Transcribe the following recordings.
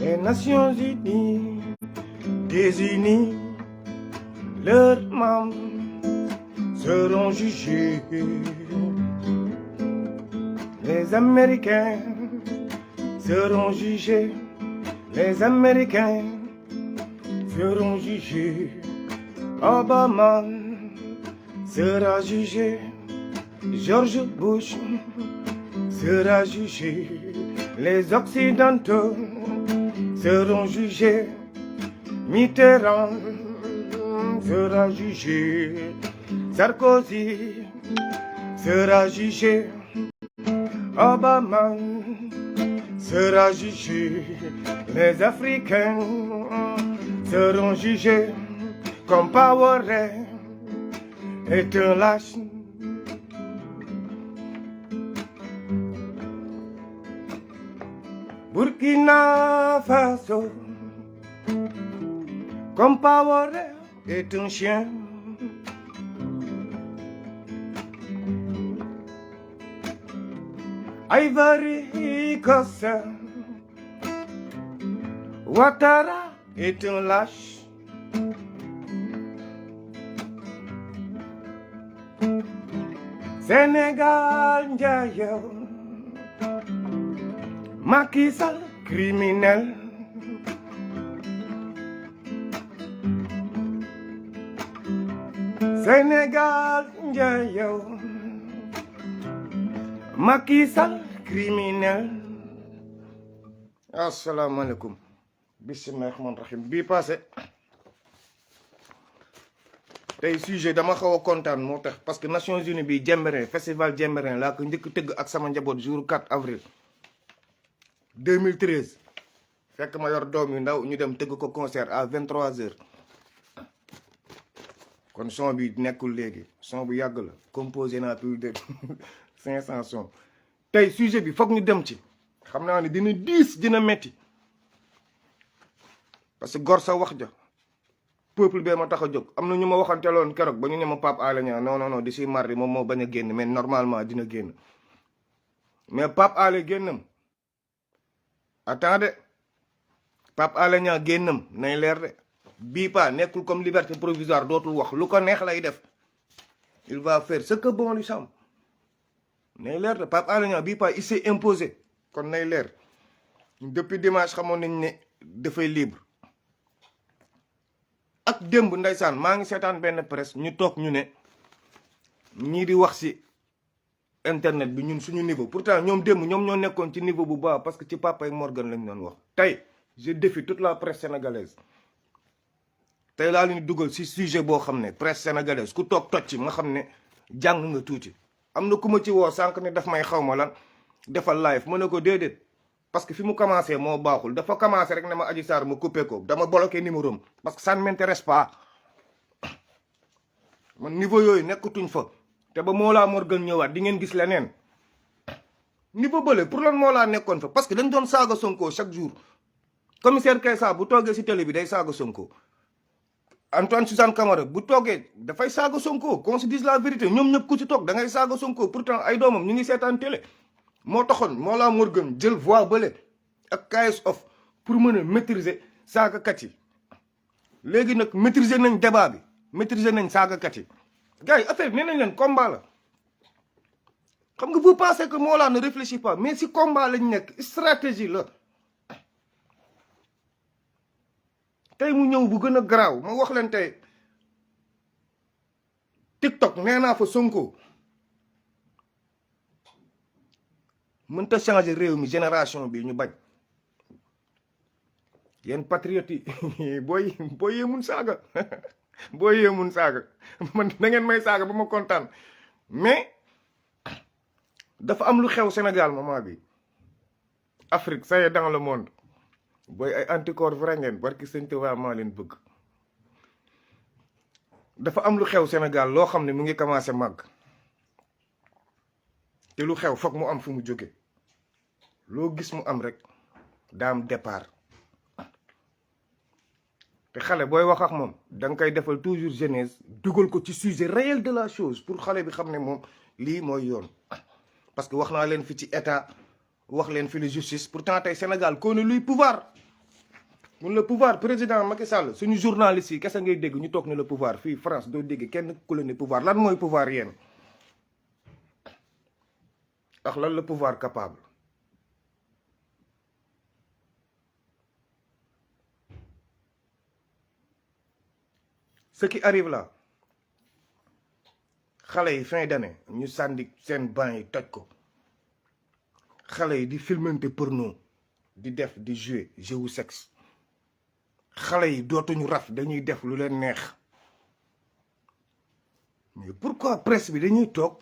Les Nations Unies désignent leurs membres seront jugés. Les Américains seront jugés. Les Américains seront jugés. Obama sera jugé. George Bush sera jugé. Les Occidentaux seront jugés. Mitterrand sera jugé. Sarkozy sera jugé. Obama sera jugé. Les Africains seront jugés. Compaoré est un lâche. Burkina Faso, Compaoré est un chien. Ivory Coast, Ouattara est un lâche. Sénégal, Ndiaye, Macky Sall, criminel. Sénégal, Ndiaye, Macky Sall, criminel. Assalamu alaikum. Bismillahirrahmanirrahim. Bii passé tey sujet dama xaw a kontaan moo tax parce que Nations Unies bi Jemberin festival Jemberin laa ko njëkk tëgg ak sama njaboot jour 4 avril 2013 fekk ma yor doom yu ndaw ñu dem tëgg ko concert à 23h kon son bi nekkul léegi son bu yàgg la composé naa plus de 500 sons tey sujet bi foog ñu dem ci xam naa ne dina diis dina metti parce que gor sa wax ja peuple bee ma tax a jóg am na ñu ma waxanteloon keroog ba ñu ne ma Pape Alé Niang non d'ici mardi moom moo bañ a génn mais normalement dina génn mais Pape Alé génnam attendez Pape Alé Niang génnam nay leer de bii pas nekkul comme liberté provisoire dootul wax lu ko neex lay def il va faire ce que bon lui semble nay leer de Pape Alé Niang bii pas il s'est imposé kon nay leer depuis dimanche xamoon nañ ne dafay libre ak démb ndeysaan maa ngi seetaan benn presse ñu toog ñu ne ñii di wax ci internet bi ñun suñu niveau pourtant ñoom démb ñoom ñoo nekkoon ci niveau bu baax parce que ci Papa ak Morgan lañ doon wax tey je défie toute la presse sénégalaise tey laa leen dugal ci sujet boo xam ne presse sénégalaise ku toog toj ci nga xam ne jàng nga tuuti am na ku ma ci woo sànq ne daf may xaw ma lan defal live ma ne ko déedéet parce que fi mu commencé moo baaxul dafa commencé rek ne ma Adji Sarr ma coupé ko dama bloqué numéro am parce que ça ne m'intéresse pas man niveau yooyu nekkatuñ fa te ba Mollah Morgun ñëwaat di ngeen gis leneen niveau bële pour lan Mollah nekkoon fa parce que dañ doon saaga Sonko chaque jour commissaire Keïssa bu toogee si télé bi day saaga Sonko Antoine Suzanne Camara bu toogee dafay saaga Sonko qu'on se dise la vérité ñoom ñëpp ku ci toog da ngay saaga Sonko pourtant ay doomam ñu ngi seetaan télé moo taxoon Mollah Morgun jël voix bële ak KS off pour mën a maîtriser saagakat yi léegi nag maîtriser nañ débat bi maîtriser nañ saagakat yi gars yi affaire bi nee nañ leen combat la xam nga vous pensez que Mollah ne réfléchit pas mais si combat lañ nekk stratégie la tey mu ñëw bu gën a garaaw ma wax leen tey TikTok nee naa fa Sonko mënta changer réew mi génération bi ñu bañ yéen patriotes yi booy yee mun saaga booy yee mun saaga man da ngeen may saaga ba ma kontaan mais dafa am lu xew Sénégal moment bi Afrique ça y est dans le monde booy ay anticorps vrai ngeen barki sëñ Tuubaa maa leen bëgg dafa am lu xew Sénégal loo xam ne mu ngi commencé màgg te lu xew foog mu am fu mu jóge loo gis mu am rek daam départ te xale booy wax ak moom da nga koy defal toujours jeunesse dugal ko ci sujet réel de la chose pour xale bi xam ne moom lii mooy yoon parce que wax naa leen fi ci état wax leen fi la justice pourtant tey Sénégal koo ne luy pouvoir le pouvoir président Macky Sall suñu journaliste yi kese ngay dégg ñu toog ne le pouvoir fii France doo dégg kenn ku la ne pouvoir lan mooy pouvoir yéen ndax lan le pouvoir capable ce qui arrive là xale yi fin d'année ñu sànni seen banc yi toj ko xale yi di filmante porno di def di jouer jeu sexe xale yi dootuñu raf dañuy def lu leen neex mais pourquoi presse bi dañuy toog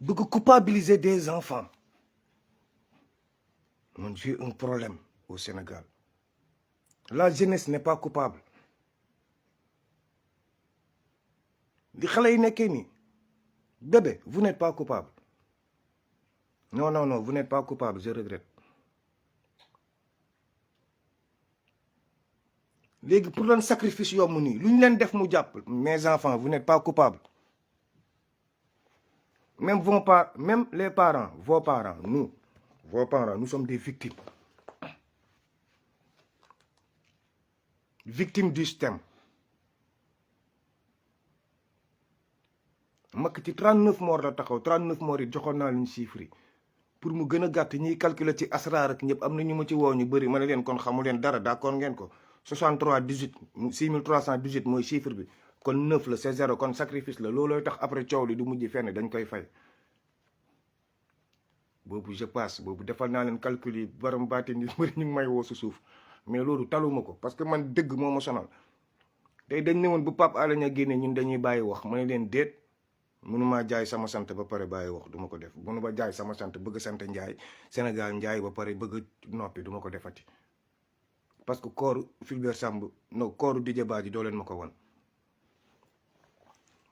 bëgg culpabiliser des enfants man j'ai un problème au Sénégal la jeunesse n'est pas coupable li xale yi nekkee nii bébé vous n'êtes pas coupable non non non vous n'êtes pas coupable je regrette léegi pour lan sacrifice yomb nii lu ñu leen def mu jàpp mes enfants vous n'êtes pas coupable même les parents vos parents nous sommes des victimes du système Macky ci 39 morts la taxaw 39 morts yi joxoon naa leen chiffres yi pour mu gën a gàtt ñiy calculer ci asraar ak ñëpp am na ñu ma ci woo ñu bëri ma ne leen kon xamu leen dara d'accord ngeen ko 63 18 6318 mooy chiffre bi kon 9 la c'est 0 kon sacrifice la loolooy tax après coow li du mujj fenn dañ koy fay boobu je passe boobu defal naa leen calcul yi baram baati ni bëri ñu ngi may woo su suuf mais loolu taluma ko parce que man dëgg moo ma sonal tey dañ ne woon bu Pape Alé Niang génne ñun dañuy bàyyi wax ma ne leen déet mënumaa jaay sama sant ba pare bàyyi wax duma ko def mënu ba jaay sama sant bëgg sant Njaay Sénégal Njaay ba pare bëgg noppi duma ko defati parce que kooru Fulbert Sambou no kooru Didier Badji doo leen ma ko won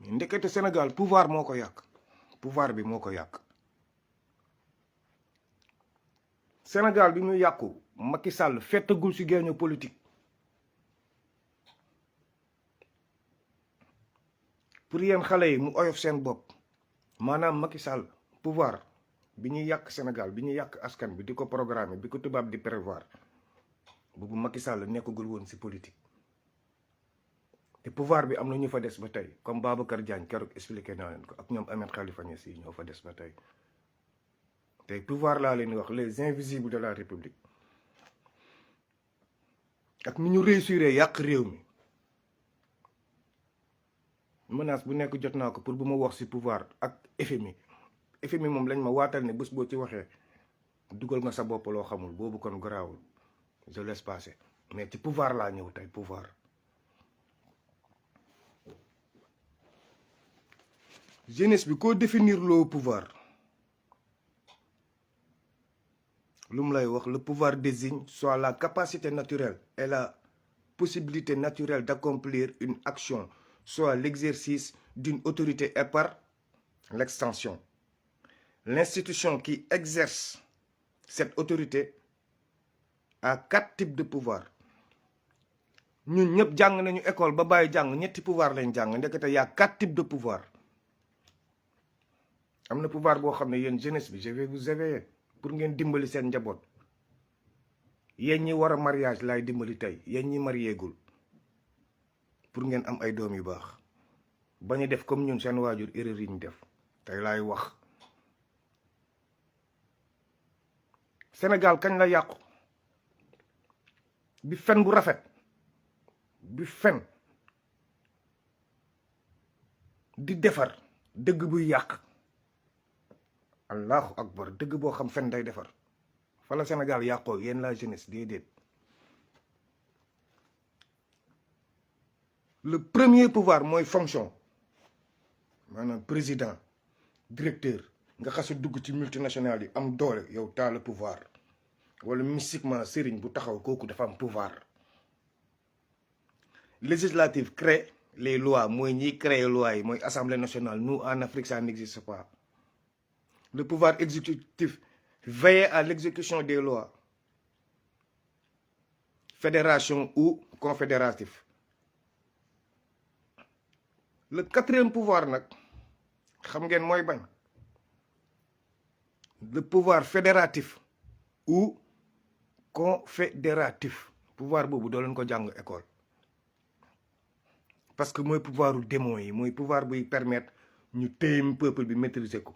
ndekete Sénégal pouvoir moo ko yàq pouvoir bi moo ko yàq Sénégal bi ñu yàqu Macky Sall fettagul ci géeño politique pour yéen xale yi mu oyof seen bopp maanaam Macky Sall pouvoir bi ñuy yàq Sénégal bi ñuy yàq askan bi di ko programmer bi ko tubaab di prévoir boobu Macky Sall nekkagul woon ci politique te pouvoir bi am na ñu fa des ba tey comme Babacar Diagne keroog expliqué naa leen ko ak ñoom Ahmed Khalifa Niass yi ñoo fa des ba tey tey pouvoir laa leen wax les invisibles de la République ak ni ñu réussir yàq réew mi menace bu nekk jot naa ko pour bu ma wax ci pouvoir ak FMI moom lañ ma waatal ne bés boo ci waxee dugal nga sa bopp loo xamul boobu kon garaawul je laisse passer mais ci pouvoir laa ñëw tey pouvoir jeunesse bi koo définir loo pouvoir lu mu lay wax le pouvoir désigne soit la capacité naturelle et la possibilité naturelle d'accomplir une action soit l'exercice d'une autorité et par l'extension l'institution qui exerce cette autorité a 4 types de pouvoir ñun ñëpp jàng nañu école ba bàyyi jàng ñetti pouvoir lañ jàng ndekete y a 4 types de pouvoir am na pouvoir boo xam ne yéen jeunesse bi je vais vous éveiller pour ngeen dimbali seen njaboot yéen ñi war a mariage laay dimbali tey yéen ñi mariéegul pour ngeen am ay doom yu baax bañu def comme ñun seen waajur erreur yi ñu def tey laay wax Sénégal kañ la yàqu bi fen bu rafet bi fen di defar dëgg buy yàq allahu akbar dëgg boo xam fen day defar fa la Sénégal yàqoo yéen la jeunesse déedéet le premier pouvoir mooy fonction maanaam président directeur nga xasa dugg ci multinationales yi am doole yow t'as le pouvoir wala mystiquement sëriñ bu taxaw kooku dafa am pouvoir législative crée les lois mooy ñiy créer lois yi mooy assemblée nationale nous en Afrique ça n'existe pas le pouvoir exécutif veille à l'exécution des lois fédération ou confédératif le 4e pouvoir nag xam ngeen mooy bañ le pouvoir fédératif ou confédératif pouvoir boobu doo leen ko jàng école parce que mooy pouvoiru démon yi mooy pouvoir buy permettre ñu téye peuple bi maîtriser ko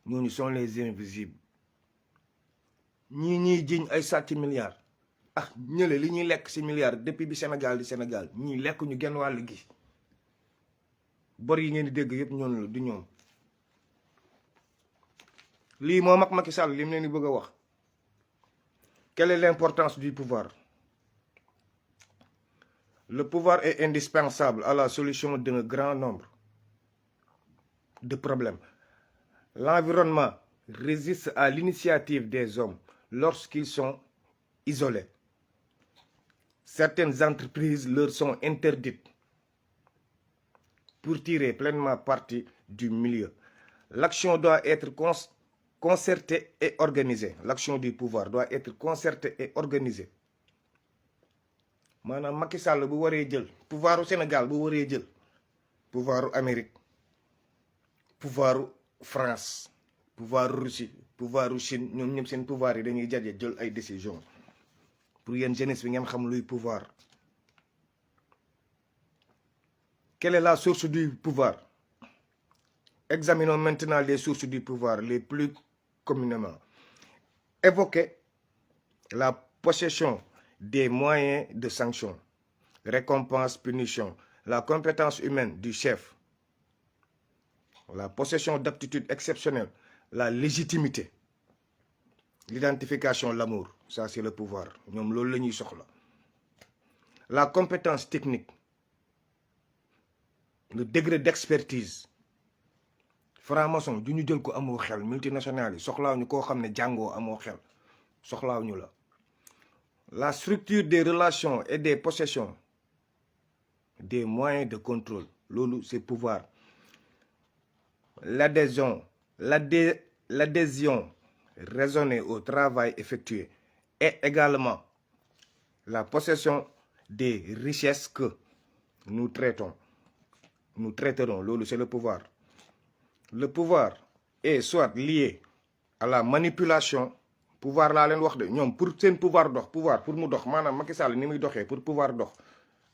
ñooñu sont les invisibles ñii jiñ ay sàcc milliards ah ñële li ñuy lekk ci milliards depuis bi Sénégal di Sénégal ñii lekk ñu genn wàll gi bor yi ngeen di dégg yëpp ñoonu la du ñoom lii moo mag Macky Sall li mu leen di bëgg a wax quelle est l'importance du pouvoir? Le pouvoir est indispensable à la solution d'un grand nombre de problèmes. L'environnement résiste à l'initiative des hommes lorsqu'ils sont isolés. Certaines entreprises leur sont interdites pour tirer pleinement parti du milieu. L'action doit être concertée et organisée. L'action du pouvoir doit être concertée et organisée. maanaam Macky Sall bu waree jël pouvoiru Sénégal bu waree jël pouvoiru Amérique pouvoiru France pouvoiru Russie pouvoiru Chine ñoom ñëpp seen pouvoir yi dañuy jaje jël ay décision pour yéen jeunesse bi ngeen xam luy pouvoir. Quelle est la source du pouvoir? Examinons maintenant les sources du pouvoir les plus communément évoquées. La possession des moyens de sanction, récompense, punition, la compétence humaine du chef, la possession d'aptitudes exceptionnelles, la légitimité, l'identification, l'amour, ça c'est le pouvoir. ñoom loolu la ñuy soxla. La compétence technique, le degré d'expertise. franc-maçon du ñu jël ko amoo xel multinationales yi soxlaaw ñu koo xam ne jàngoo amoo xel soxlaaw ñu la. La structure des relations et des possessions, des moyens de contrôle, loolu c'est pouvoir. L'adhésion raisonnée au travail effectué et également la possession des richesses que nous traiterons, loolu c'est le pouvoir. Le pouvoir est soit lié à la manipulation. Pouvoir laa leen wax de ñoom pour seen pouvoir dox pouvoir pour mu dox maanaam Macky Sall ni muy doxee pour pouvoir dox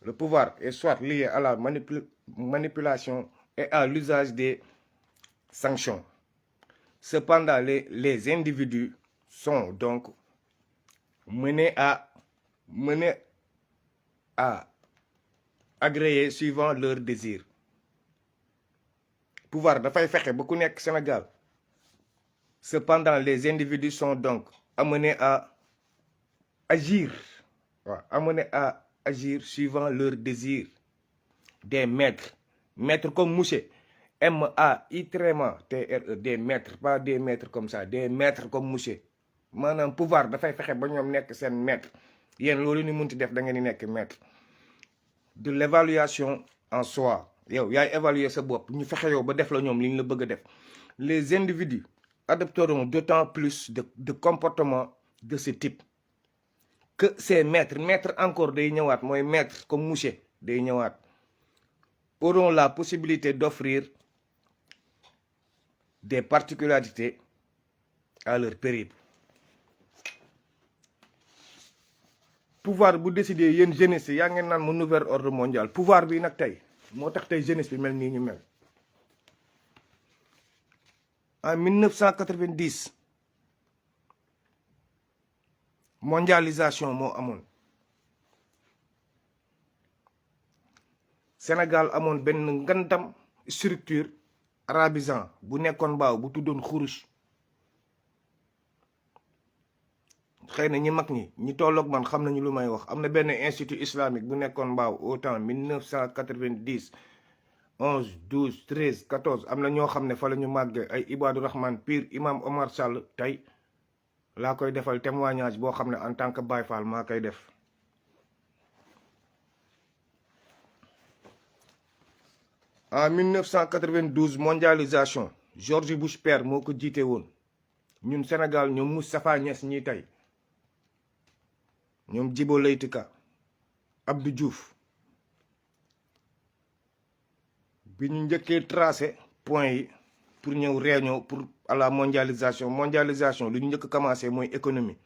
le pouvoir est soit lié à la manipulation et à l'usage des sanctions. Cependant les individus sont donc menés à agréer suivant leurs désirs. Pouvoir dafay fexe ba ku nekk Sénégal. Cependant les individus sont donc amenés à agir suivant leurs désirs. Des maîtres comme Mouché, M-A-I-T-R-E, des maîtres, pas des maîtres comme ça, des maîtres comme Mouché. maanaam pouvoir dafay fexe ba ñoom nekk seen maître yéen loolu ni munti def da ngeen di nekk maître. De l'évaluation en soi yow yaay évaluer sa bopp ñu fexe yow ba def la ñoom li ñu la bëgg a def. Les individus adopteront d'autant plus de comportements de ce type que ces maîtres encore day ñëwaat mooy maître comme Mouché day ñëwaat auront la possibilité d'offrir des particularités à leur périple. Pouvoir bu décider yéen jeunesse yaa ngeen naan mu nouvel ordre mondial pouvoir bi nag tey moo tax tey jeunesse bi mel nii ñu mel. En 1990 mondialisation moo amoon Sénégal amoon benn ngandam structure arabisant bu nekkoon baaw bu tuddoon xuruj. xëy na ñi mag ñi tolloog man xam nañu lu may wax am na benn institut islamique bu nekkoon mbaaw au temps 1990 11 12 13 14 am na ñoo xam ne fa la ñu màggee ay Ibadu Rahman Pire Imam Omar Sall tey laa koy defal témoignage boo xam ne en tant que Baye Fall maa koy def. En 1992 mondialisation George Bush père moo ko jiite woon ñun Sénégal ñoom Moustapha Niasse ñii tey ñoom Djibo Leyti Ka Abdou Diouf bi ñu njëkkee tracé point yi pour ñëw réunion pour à la mondialisation lu ñu njëkk commencé mooy économie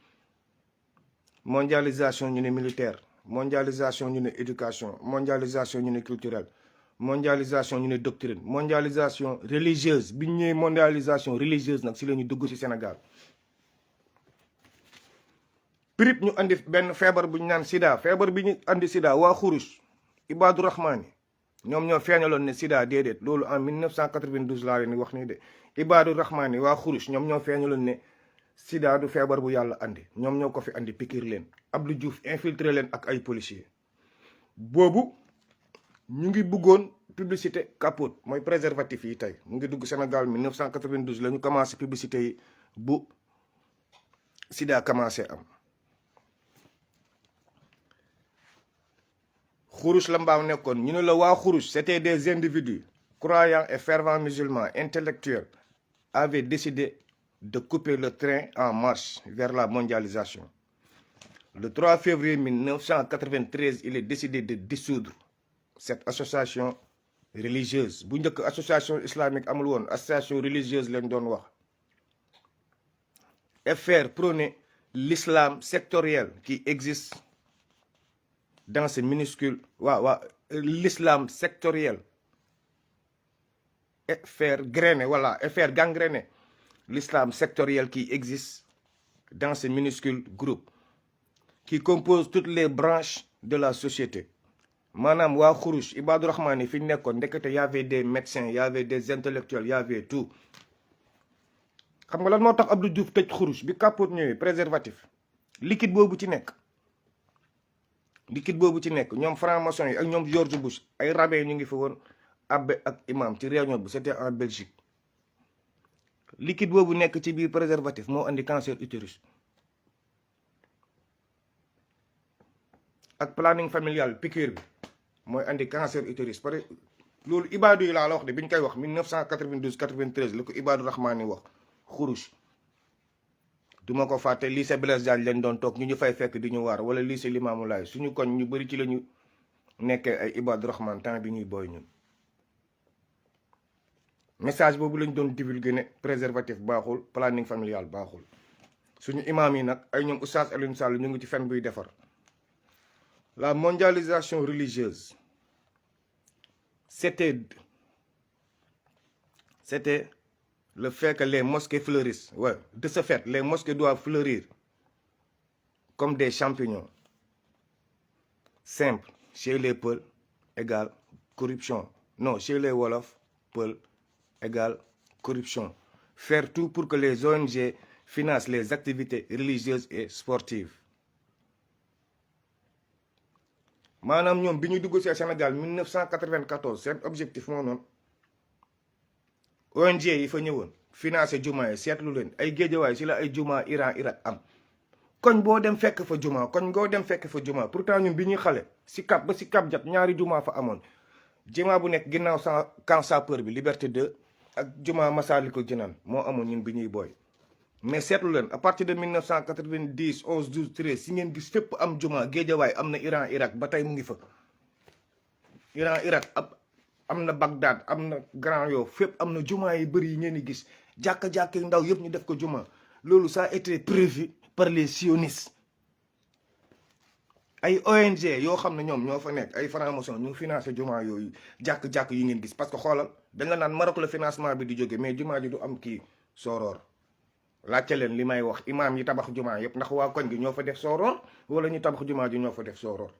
mondialisation ñu ne militaire, mondialisation ñu ne éducation, mondialisation ñu ne culturelle, mondialisation ñu ne doctrine, mondialisation religieuse bi ñu ñëwee mondialisation religieuse nag si la ñu dugg si Sénégal. prip ñu andi benn feebar bu ñu naan sida, feebar bi ñu andi sida waa Xuruj Ibadu Rahman yi ñoom ñoo feeñaloon ne sida déedéet loolu en 1992 laa leen di wax nii de. Ibadu Rahman yi waa Xuruj ñoom ñoo feeñaloon ne sida du feebar bu yàlla andi ñoom ñoo ko fi andi pikir leen Abdou Diouf infiltré leen ak ay policiers. boobu ñu ngi bëggoon publicité capote mooy préservatif yi tey mu ngi dugg Sénégal 1992 la ñu commencé publicité yi bu sida commencé am. Xuruj la mbaaw nekkoon ñu ne la waa Xuruj c'était des individus croyants et fervents musulmans intellectuels avaient décidé de couper le train en marche vers la mondialisation. Le 3 février 1993, il est décidé de dissoudre cette association religieuse. Bu njëkk association islamique amul woon association religieuse lañ doon wax. FR prônait l'islam sectoriel qui existe dans ce minuscule l'islam sectoriel. FR grainé, voilà, FR gangréné. L'islam sectoriel qui existe dans ce minuscule groupe qui compose toutes les branches de la société. Maanaam waa Xuruj Ibadu Rahman yi fi ñu nekkoon ndekete y avait des médecins y avait des intellectuels y avait tout. xam nga lan moo tax Abdou Diouf tëj Xuruj bi capote ñëwee préservatif liquide boobu ci nekk. liquide boobu ci nekk ñoom franc-maçon yi ak ñoom George Bush ay rabbin ñu ngi fa woon abbé ak imam ci réunion bi c'était en Belgique. liquide boobu nekk ci biir préservatif moo andi cancer utérus ak planning familial piqûre bi mooy andi cancer utérus parce que loolu Ibadu yi laa la wax de bi ñu koy wax 1992 93 la ko Ibadu Rahman yi wax Xuruj duma ko fàtte lycée Blaise Diagne leen doon toog ñu fay fekk di ñu waar wala lycée Limamou Laye suñu koñ ñu bëri ci la ñu nekkee ay Ibadu Rahman temps bi ñuy booy ñun. message boobu lañ doon divulguer ne préservatif baaxul planning familial baaxul suñu imam yi nag ay ñoom Oustaz Alioune Sall ñu ngi ci fen buy defar. La mondialisation religieuse c'était le fait que les mosquées fleurissent. Ouais, de ce fait, les mosquées doivent fleurir comme des champignons. Simple, chez les Peuls égale corruption. Non, chez les Wolof, Peuls égale corruption. Faire tout pour que les ONG financent les activités religieuses et sportives. maanaam ñoom bi ñu dugg ci Sénégal 1994 seen objectif moo noonu ONG yi fa ñëwoon financé juma yi seetlu leen ay géejawaay si la ay juma Iran Irak am koñ boo dem fekk fa juma koñ boo dem fekk fa juma pourtant ñun bi ñuy xale si Cap ba si Cap Jat ñaari juma fa amoon juma bu nekk ginnaaw camp sapeur bi Liberté 2 ak juma Massalikul Jinaan moo amoon ñun bi ñuy booy. mais seetlu leen à partir de 1990 11 12 13 si ngeen gis fépp am juma géejawaay am na Iran Irak ba tey mu ngi fa. Iran Irak am na Bagdad am na Grand Yoff fépp am na juma yi bëri yi ngeen di gis jàkka-jàkk ndaw yëpp ñu def ko juma loolu ça a été prévu par les sionistes. ay ONG yoo xam ne ñoom ñoo fa nekk ay franc-maçon ñu financé juma yooyu jàkk-jàkk yi ngeen gis parce que xoolal dañ la naan Maroc la financement bi di jóge mais juma ji du am kii sooroor. laajte leen li may wax imaam yi tabax jumaa yëpp ndax waa koñ gi ñoo fa def sooroor wala ñu tabax jumaa ji ñoo fa def sooroor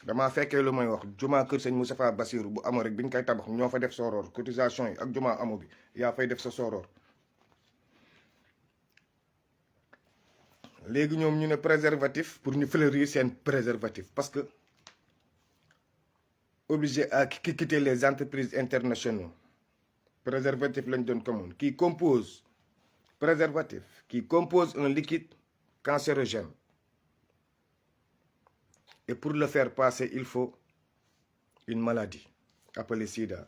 damaa fekkee lu may wax jumaa kër sëñ Moustapha Bassirou bu amoo rek bi ñu koy tabax ñoo fa def sooroor cotisation yi ak jumaa amu bi yaa fay def sa sooroor. léegi ñoom ñu ne préservatif pour ñu fleurir seen préservatif parce que obligé à quitter les entreprises internationales préservatif lañ doon commune qui compose préservatif qui compose un liquide cancérogène. Et pour le faire passer, il faut une maladie appelée sida.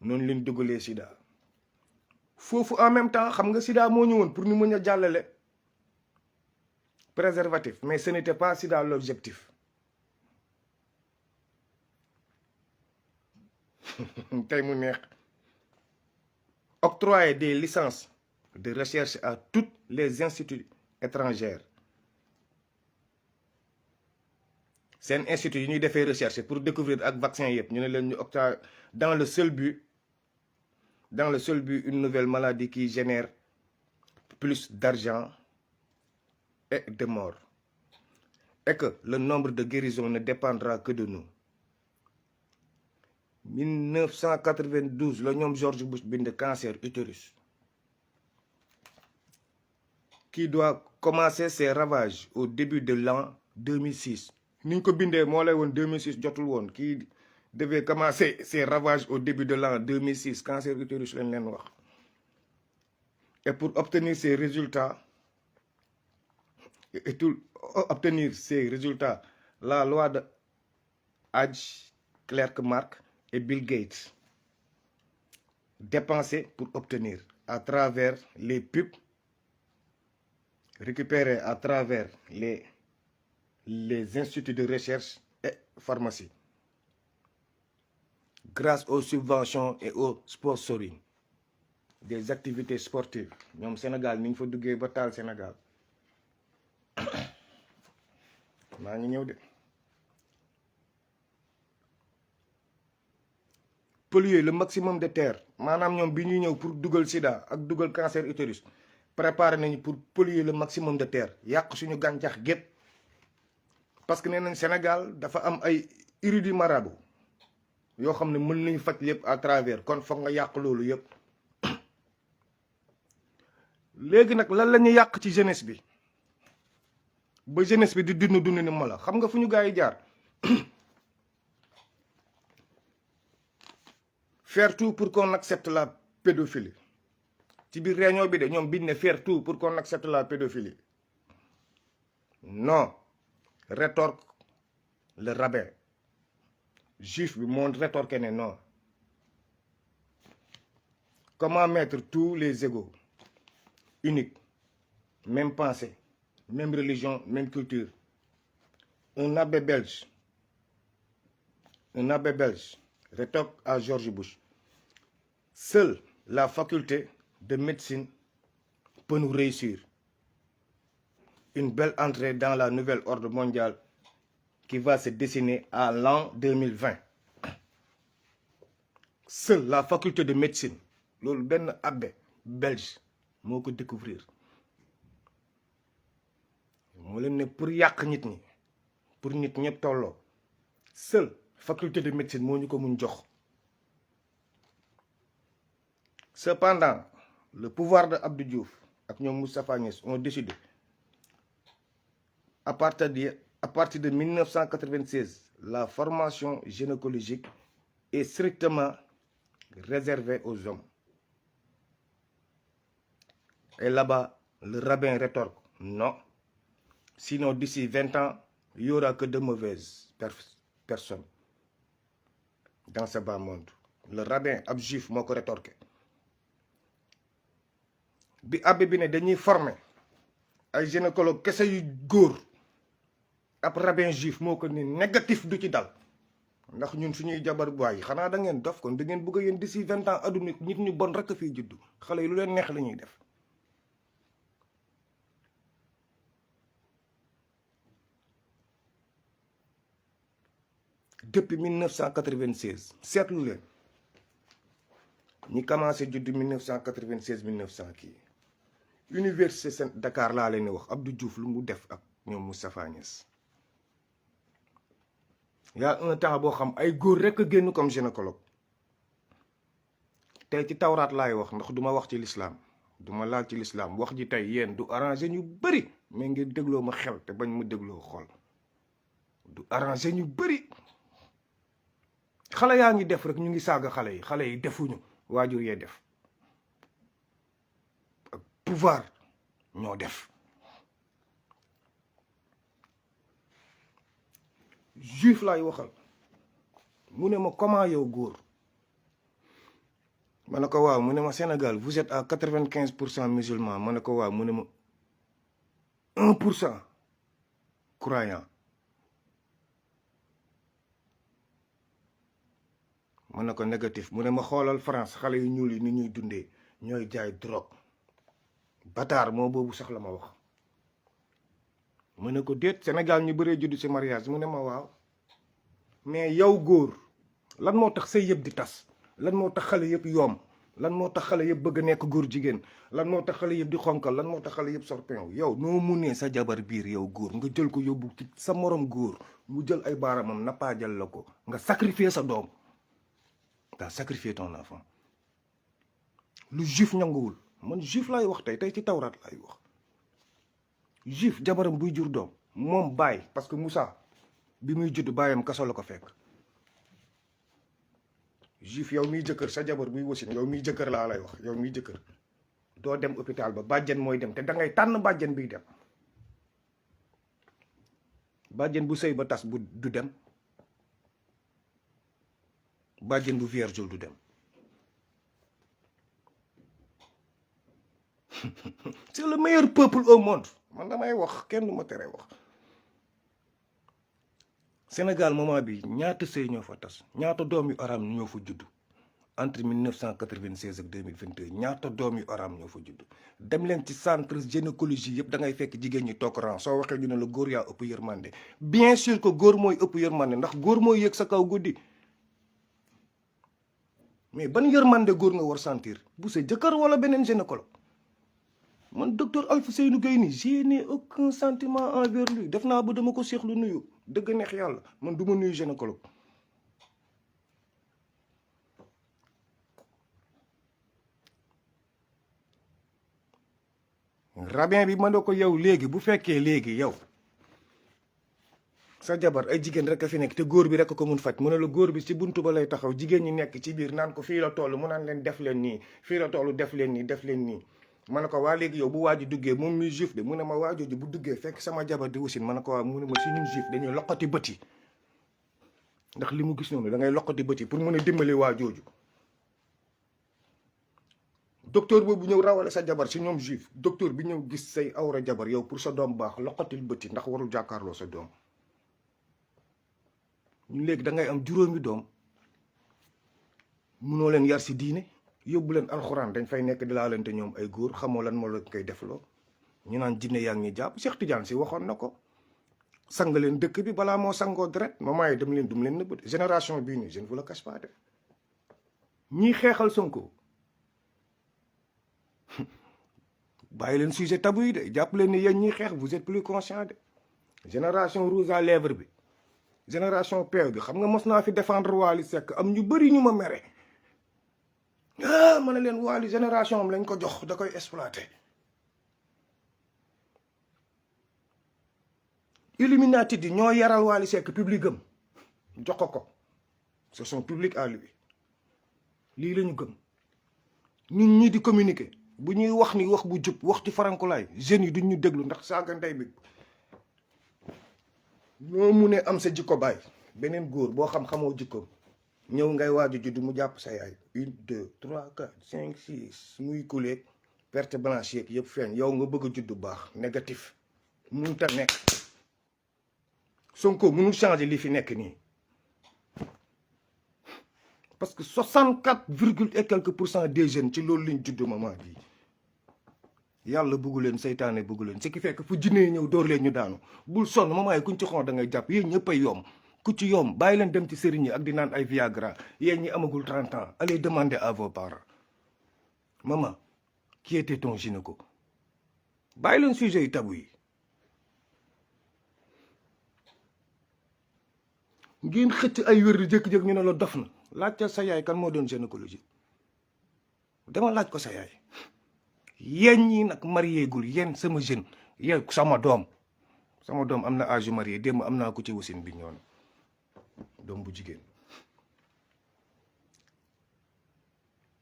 Non leen dugalee sida. Foofu en même temps, xam nga sida moo ñëwoon pour ñu mën a jàllale préservatif, mais ce n'était pas sida l'objectif. tey mu neex. Octroyer des licences de recherche à tous les instituts étrangers seen institut yi ñuy defee recherche pour découvrir ak vaccin yëpp ñu ne leen ñu octa dans le seul but une nouvelle maladie qui génère plus d'argent et de morts et que le nombre de guérisons ne dépendra que de nous. 1992 la ñoom George Bush bind cancer utérus qui doit commencer ses ravages au début de l'an 2006 ni ñu ko bindee moo lay woon 2006 jotul woon qui devait commencer ses ravages au début de l'an 2006 cancer utérus lañ leen wax. Et pour obtenir ces résultats la loi de Hadj Clerk Mark et Bill Gates dépensés pour obtenir à travers les pubs récupérés à travers les instituts de recherche et pharmacie grâce aux subventions et au sponsoring des activités sportives ñoom Sénégal ni ñu fa duggee ba taal Sénégal maa ngi ñëw de polluer le maximum de terre maanaam ñoom bi ñuy ñëw pour dugal sida ak dugal cancer utérus préparé nañu pour polluer le maximum de terre yàq suñu gàncax gépp parce que nee nañ Sénégal dafa am ay érudits marabout yoo xam ne mën nañu faj lépp à travers kon foog nga yàq loolu yëpp léegi nag lan la ñu yàq ci jeunesse bi ba jeunesse bi di dund ni mala xam nga fu ñu gars yi jaar faire tout pour qu'on accepte la pédophilie ci biir réunion bi de ñoom biñ ne faire tout pour qu'on accepte la pédophilie non rétorque le rabbin juif bi moo rétorqué ne non comment mettre tous les égaux uniques même pensée même religion même culture un abbé belge rétorque à George Bush seule la faculté de médecine peut nous réussir une belle entrée dans la nouvelle ordre mondiale qui va se dessiner à l'an 2020 seule la faculté de médecine loolu benn abbé belge moo ko découvrir moo leen ne pour yàq nit ñi pour nit ñëpp tolloo seule faculté de médecine moo ñu ko mun jox. Cependant le pouvoir de Abdou Diouf ak ñoom Moustapha Niasse ont décidé à partir de 1996 la formation gynécologique est strictement réservée aux hommes. Et là-bas, le rabbin rétorque, non. Sinon, d'ici 20 ans, il n'y aura que de mauvaises personnes dans ce bas monde. Le rabbin ab juif moo ko rétorqué. Bi abbé bi ne dañuy former ay gynécologue kese yu góor ab rabbin juif moo ko ni négatif du ci dal ndax ñun suñuy jabar baay xanaa da ngeen dof kon da ngeen bëgg a yéen d'ici 20 ans adduna nit ñu bon rek a fiy juddu xale yi lu leen neex la ñuy def. Depuis 1996 seetlu leen ñi commencé judd 1996 kii université Dakar laa leen di wax Abdou Diouf lu mu def ak ñoom Moustapha Niasse. y a un temps boo xam ay góor rek a génn comme gynécologue tey ci tawraat laay wax ndax duma wax ci l'islam duma laal ci l'islam wax ji tey yéen du arrangé ñu bëri mais ngeen dégloo ma xel te bañ ma dégloo xol du arrangé ñu bëri. xale yaa ngi def rek ñu ngi saaga xale yi defuñu waajur yee def ak pouvoir ñoo def. juif laay waxal mu ne ma comment yow góor ma ne ko waaw mu ne ma Sénégal vous êtes à 95% musulmans ma ne ko waaw mu ne ma 1% croyant. ma ne ko négatif mu ne ma xoolal France xale yu ñuul yi ni ñuy dundee ñooy jaay drogue bataar moo boobu sax la ma wax mu ne ko déet Sénégal ñu bëree judd ci mariage mu ne ma waaw mais yow góor lan moo tax say yëpp di tas lan moo tax xale yëpp yoom lan moo tax xale yëpp bëgg a nekk góor jigéen lan moo tax xale yëpp di xonkal lan moo tax xale yëpp sorpin yow noo munee sa jabar biir yow góor nga jël ko yóbbu ci sa morom góor mu jël ay baaramam nappaajal la ko nga sacrifier sa doom nga sacrifier ton enfant lu juif ñanguwul man juif laay wax tey ci tawraat laay wax juif jabaram buy jur doom moom baay parce que Moussa bi muy judd baayam kaso la ko fekk juif yow miy jëkkër sa jabar buy wasin yow miy jëkkër laa lay wax yow miy jëkkër doo dem hôpital ba bàjjen mooy dem te da ngay tànn bàjjen biy dem bàjjen bu sëy ba tas bu du dem bàjjen bu vierge du dem c'est le meilleur peuple au monde man damay wax kenn du ma tere wax Sénégal moment bi ñaata sëy ñoo fa tas ñaata doom yu araam ñoo fa judd entre 1996 ak 2022 ñaata doom yu araam ñoo fa judd dem leen ci centre gynécologie yëpp da ngay fekk jigéen ñi toog rang soo waxee ñu ne la góor yaa ëpp yërmande bien sûr que góor mooy ëpp yërmande ndax góor mooy yëg sa kaw guddi mais ban yërmande góor nga war sentir bu sa jëkkër wala beneen gynécologue man docteur Alfousseynou Gueye ni je n'ai aucun sentiment envers lui def naa ba dama ko seexlu nuyu dëgg neex yàlla man du ma nuyu gynécologue rabbin bi ma ne ko yow léegi bu fekkee léegi yow sa jabar ay jigéen rek a fi nekk te góor bi rek ko mun faj mu ne la góor bi ci buntu ba lay taxaw jigéen ñi nekk ci biir naan ko fii la toll mu naan leen def leen nii fii la toll def leen nii def leen nii ma ne ko waa léegi yow bu waaji duggee moom muy juif de mu ne ma waajooju bu duggee fekk sama jabar di wasin ma ne ko waa mu ne ma si ñun juif dañuy loqati bët yi ndax li mu gis noonu da ngay loqati bët yi pour mën a dimbali waajooju docteur boobu ñëw rawale sa jabar si ñoom juif docteur bi ñëw gis say awra jabar yow pour sa doom baax loqatil bët yi ndax warul jàkkaarloo sa doom ñu léegi da ngay am juróomi doom munoo leen yar si diine yóbbu leen alxuraan dañ fay nekk di laalante ñoom ay góor xamoo lan moo leen koy defloo ñu naan jinne yaa ngi ñuy jàpp Cheikh Tidiane si waxoon na ko sang leen dëkk bi balaa moo sangoo deret moment yi dem leen dum leen nëbb génération bii nii je ne vous le cache pas de ñii xeexal Sonko bàyyi leen sujet tabou yi de jàpp leen ni yéen ñiy xeex vous êtes plus conscient de génération rouge à lèvres bi génération peew bi xam nga mos naa fi défendre Wally Seck am ñu bëri ñu ma mere ma ne leen Wally génération am lañ ko jox da koy exploité Illuminati di ñoo yaral Wally Seck public am jox ko c'est son public à lui lii la ñu gëm ñun ñii di communiquer bu ñuy wax ni wax bu jub wax ci farankulaay jeunes yi duñ ñu déglu ndax saaga ndey bi ñoo mu ne am sa jikko baay beneen góor boo xam-xamoo jikko ñëw ngay waaju juddu mu jàpp sa yaay 1 2 3 4 5 6 muy kuleeg perte blanche yeeg yëpp feeñ yow nga bëgg a juddu baax négatif mënut a nekk Sonko mënul changer li fi nekk nii parce que 64 virgule et quelques % des jeunes ci loolu lañ judd moment bii yàlla bëggu leen seytaane bëggu leen ce qui fait que fu jinne ñëw door leen ñu daanu bul sonn moment yi kuñ ci xon da ngay jàpp yéen ñëpp ay yomb ku ci yomb bàyyi leen dem ci sëriñ yi ak di naan ay Viagra yéen ñi amagul 30 ans allez demander à vos parents maman qui était ton gynéco bàyyi leen sujet yu tabou yi ngeen xëcc ay wér di jékki-jékki ñu ne la dof na laajte sa yaay kan moo doon gynécologie dama laaj ko sa yaay yéen ñi nag marié gul yéen sama jeune yéen sama doom am na âge marié démb am naa ko ci wasin bi ñoon doom bu jigéen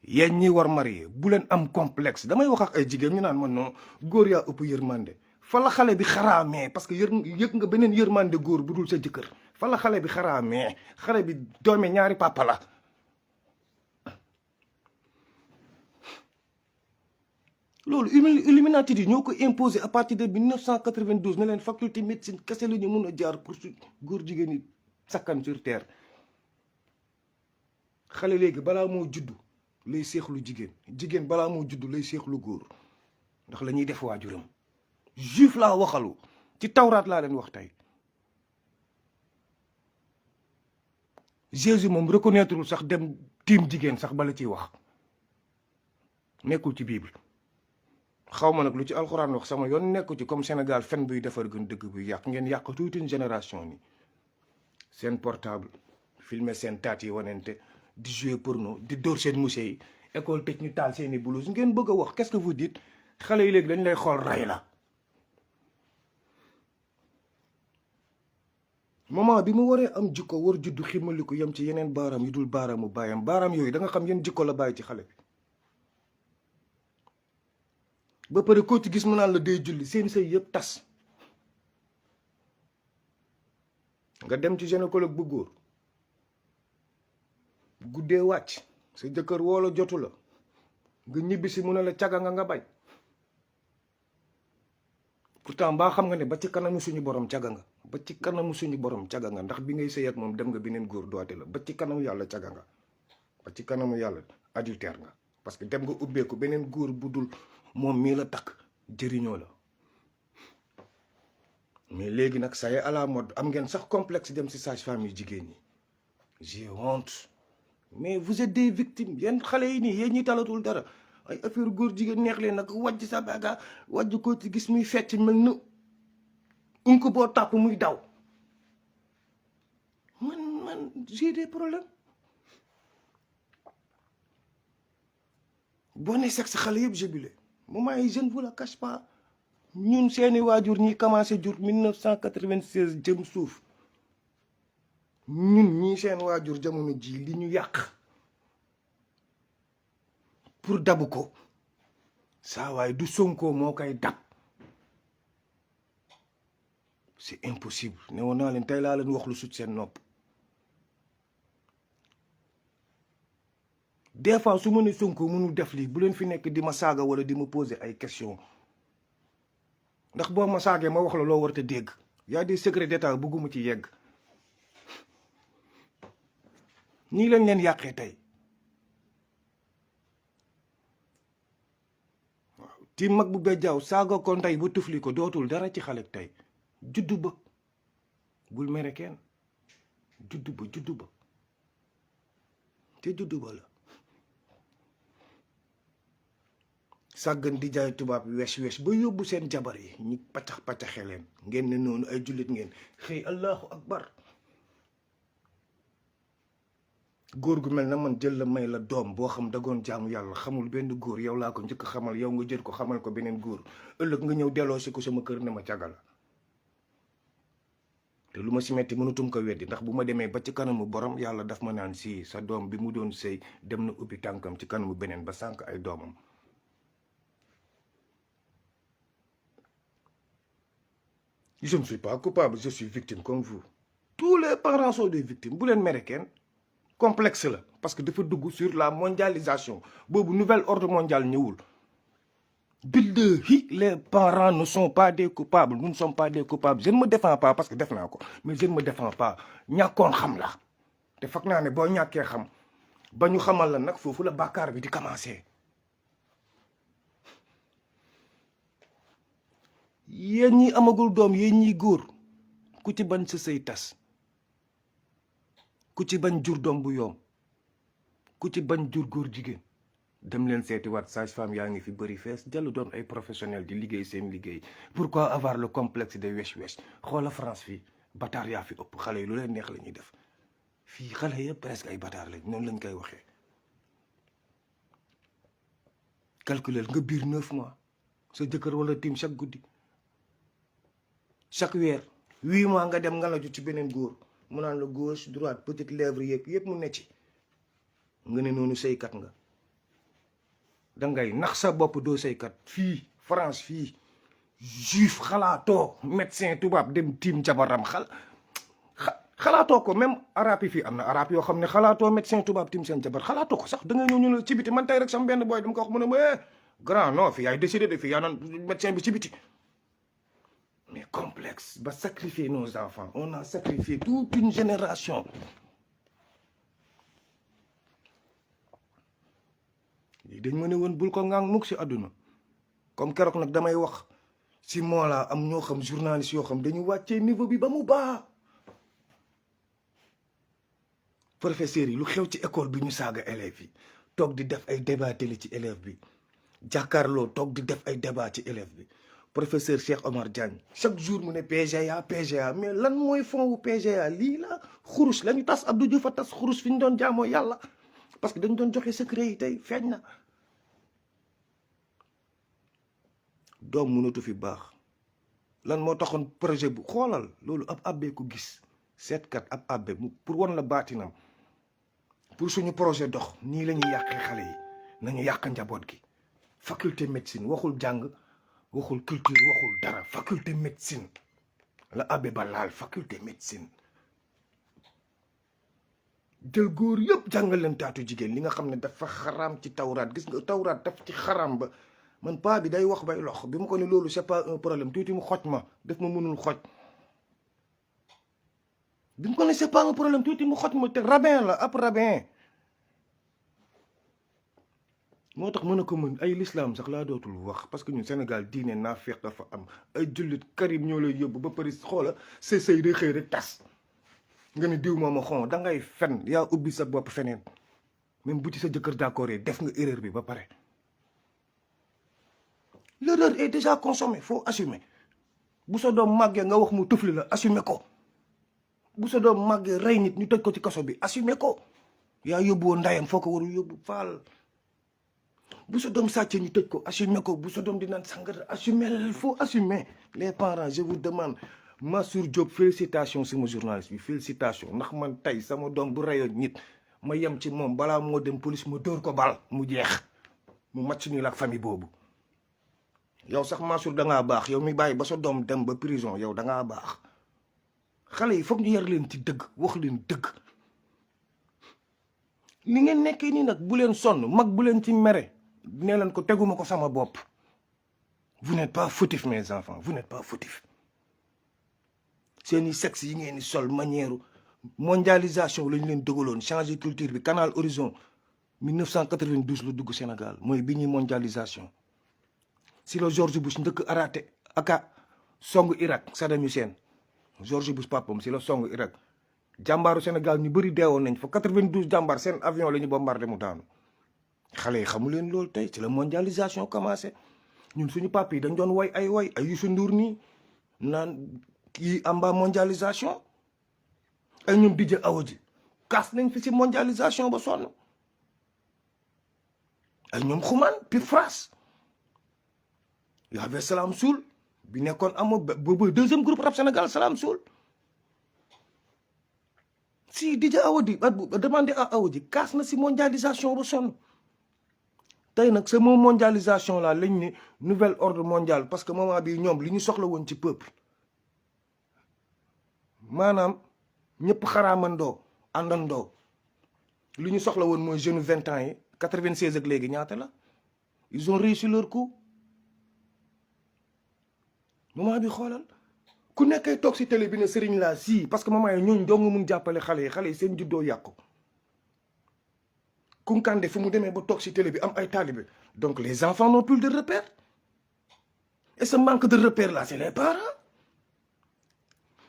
yéen ñi war marié bu leen am complexe damay wax ak ay jigéen ñu naan man non góor yaa ëpp yërmande fa la xale bi xaraamee parce que yëg nga beneen yërmande góor bu dul sa jëkkër fa la xale bi xaraamee xale bi doome ñaari papa la loolu Illuminati yi ñoo ko imposé à partir de 1992 ne leen faculté médecine kese la ñu mun a jaar pour su góor jigéen yi sakkan sur terre xale léegi balaa moo juddu lay seexlu jigéen balaa moo juddu lay seexlu góor ndax la ñuy def waajuram juif laa waxalu ci tawraat laa leen wax tey. Jésus moom reconnaître sax dem tiim jigéen sax bala ciy wax nekkul ci Bible. xaw ma nag lu ci alxuraan wax sama yoon nekku ci, comme Sénégal fen buy defar gën dëgg buy yàq. ngeen yàq toute une génération ni seen portable filmer seen taat yi wanente di jouer porno di dóor seen musée yi école tëj ñu taal seeni blouse. ngeen bëgg a wax qu'est-ce que vous dites? xale yi léegi dañ lay xool ray la. moment bi mu waree am jikko war juddu ximaliku yem ci yeneen baaraam yu dul baaraamu baayam, baaraam yooyu da nga xam yeen jikko la bàyyi ci xale bi. ba pare koo ci gis mu naan la day julli, seen sëy yëpp tas. nga dem ci gynécologue bu góor guddee wàcc sa jëkkër woo la jotu la nga ñibbisi mu ne la caga nga bañ. pourtant mbaa xam nga ne ba ci kanamu suñu borom caga nga, ba ci kanamu suñu borom caga nga, ndax bi ngay sëy ak moom dem nga beneen góor doate la. ba ci kanamu yàlla caga nga, ba ci kanamu yàlla adultère nga, parce que dem nga ubbeeku beneen góor bu dul moom mii la takk jëriñoo la. mais léegi nag ça y est à la mode, am ngeen sax complexe dem si sage-femme yu jigéen ñi. j'ai honte. mais vous êtes des victimes yéen xale yi nii yéen ñi talatul dara. ay affaire góor jigéen neex leen nag wàjj sa baga wàjj ko ci gis muy fecc mel na ko boo tàpp muy daw. man j'ai des problèmes. boo nee sexe xale yëpp jébulé moment yi je ne vous la cache pas. ñun seeni waajur ñi commencé jur 1996 jëm suuf, ñun ñii seen waajur jamono ji li ñu yàq pour dabu ko saa waaye du Sonko moo koy dab. c'est impossible. ne woon naa leen tey laa leen wax lu sut seen nopp. des fois su ma ne Sonko mënul def lii bu leen fi nekk di ma saaga wala di ma poser ay questions. ndax boo ma saagee ma wax la loo war a dégg. y a des secrets d'état bëgguma ci yegg. nii lañ leen yàqee tey. waaw ti mag bu bejjaaw saaga ko ndey ba tufli ko dootul dara ci xale tey. juddu ba bul mere kenn juddu ba te juddu ba la. sàggan di jaay tubaab wesh ba yóbbu seen jabar yi ñu paccax-paccaxe leen ngeen ne noonu ay jullit ngeen xëy allahu akbar. góor gu mel na man jël la may la doom boo xam dagoon jaamu yàlla xamul benn góor yow laa ko njëkk xamal, yow nga jël ko xamal ko beneen góor, ëllëg nga ñëw delloo si ko sama kër ne ma caga la. te lu ma si metti mënutum ko weddi, ndax bu ma demee ba ci kanamu borom yàlla daf ma naan si sa doom bi mu doon sëy dem na ubbi tànkam ci kanamu beneen ba sànq ay doomam. Je ne suis pas coupable, je suis victime comme vous. Tous les parents sont des victimes. Bu leen mere kenn complexe la parce que dafa dugg sur la mondialisation boobu nouvel ordre mondial ñëwul. Billahi les parents ne sont pas des coupables, nous ne sommes pas des coupables. Je ne me défends pas parce que def naa ko, mais je ne me défends pas. ñàkkoon xam la te foog naa ne boo ñàkkee xam ba ñu xamal la nag foofu la bàkkaar bi di commencer. yéen ñi amagul doom yéen ñi góor ku ci bañ sa sëy tas, ku ci bañ jur doom bu yoom, ku ci bañ jur góor jigéen, dem leen seeti waat sage-femme yaa ngi fi bëri fees dellu doon ay professionnels di liggéey seen liggéey. pourquoi avoir le complexe de wesh xoola France fii bataar yaa fi ëpp, xale yi lu leen neex la ñuy def fii, xale yëpp presque ay bataar lañ, noonu lañ koy waxee. calculer nga biir 9 mois sa jëkkër wala tim chaque guddi chaque weer 8 mois nga dem nga la ju ci beneen góor mu naan la gauche droite petite lèvre yeeg yëpp mu ne ci nga ne noonu sëykat nga. dangay nax sa bopp doo sëykat. fii France fii juif xalaatoo médecin tubaab dem tiim jabaram xalaatoo ko. même arabe yi fii am na arabe yoo xam ne xalaatoo médecin tubaab tiim seen jabar xalaatoo ko sax. da ngay ñëw ñu la ci biti man tey rek sama benn boy dama ko wax mu ne ma grand non fii yaay décidé de fii yaa naan médecin bi ci biti. mais complexe ba sacrifier nos enfants, on a sacrifié toute une génération. lii dañ ma ne woon bul ko ngang mukk si àdduna comme keroog nag damay wax si moo laa am ñoo xam journaliste yoo xam dañu wàccee niveau bi ba mu baax. professeurs yi lu xew ci école bi ñu saaga élèves yi toog di def ay débat télé ci élève bi jàkkaarloo toog di def ay débat ci élève bi. professeur Cheikh Omar Diagne chaque jour mu ne PGA mais lan mooy fond wu PGA lii la xurus la ñu tas Abdou Diouf a tas xurus fi ñu doon jaamoo yàlla parce que dañu doon joxe secret yi tey feeñ na. doom mënatu fi baax lan moo taxoon projet bu xoolal loolu ab abbee ko gis seetkat ab abbe pour wan la baatinam pour suñu projet dox nii la ñuy yàqee xale yi nañu yàq njaboot gi. faculté médecine waxul jàng waxul culture waxul dara faculté médecine la abbé ba laal faculté médecine jël góor yëpp jàngal leen taatu jigéen li nga xam ne dafa xaraam ci tawraat gis nga tawraat daf ci xaraam ba man paa bi day wax bay lox bi mu ko ne loolu c'est pas un problème tuuti mu xoj ma def ma mënul xoj bi mu ko ne c'est pas un problème tuuti mu xoj ma te rabbin la ab rabbin moo tax mën a ko mën ay l'islam sax laa dootul wax parce que ñun Sénégal diine naafeq dafa am ay jullit karim ñoo lay yóbbu ba Paris xoola say say day xëy rek tas nga ne diw mooma xon da ngay fen yaa ubbi sa bopp feneen même bu ci sa jëkkër d'accord yi def nga erreur bi ba pare. L'erreur est déjà consommée faut assumer bu sa doom màggee nga wax mu tufli la assumer ko bu sa doom màggee rey nit ñu tëj ko ci kaso bi assumer ko yaa yóbbuwoon ndayam foo ko warul yóbbu faal. bu sa doom sàccee ñu tëj ko assumer ko bu sa doom di naan sangara assumer faut assumer les parents je vous demande. Massour Diop félicitations sama journaliste bi félicitations ndax man tey sama doom bu reyoon nit ma yem ci moom balaa moo dem police ma dóor ko bal mu jeex mu match nii la ak famille boobu. yow sax Massour da ngaa baax yow mi bàyyi ba sa doom dem ba prison yow da ngaa baax xale yi foog ñu yar leen ci dëgg wax leen dëgg li ngeen nekkee nii nag bu leen sonn mag bu leen ci mere nee leen ko teguma ko sama bopp. vous n'êtes pas fautifs mes enfants vous n'êtes pas fautifs. seeni sexe yi ngeen di sol manière mondialisation lañu leen dogaloon changer culture bi Canal Horizon 1992 la dugg Sénégal mooy bi ñuy mondialisation si la George Bush ndëkk araté aka songu Irak Saddam Hussein George Bush papam si la songu Irak jàmbaaru Sénégal ñu bëri deewoon nañ fa 92 jàmbaar seen avion la ñu bombardé mu daanu xale yi xamu leen loolu tey ci la mondialisation commencé ñun suñu papa yi dañ doon way ay Youssou Ndour nii naan kii amba mondialisation ay ñoom DJ Awadji kaas nañ fi ci mondialisation ba sonn ay ñoom xumaan puis France y avait Salam Soul bi nekkoon amoo boobu deuxième groupe rap Sénégal Salam Soul si DJ Awadji demandé à Awadji kaas na si mondialisation ba sonn tey nag ce mot mondialisation là lañ ne nouvel ordre mondial parce que moment bi ñoom li ñu soxla woon ci peuple maanaam ñëpp xaraamandoo àndandoo li ñu soxla woon mooy jeune 20 ans yi 96 ak léegi ñaata la ils ont réussi leur coup moment bi xoolal ku nekkay toog si télé bi ne sëriñ laa si parce que moment yi ñooñu doo nga mun jàppale xale yi seen juddoo yàqu Kunkande fu mu demee ba toog si télé bi am ay talibé donc les enfants n'ont plus de repères et ce manque de repères là c'est les parents.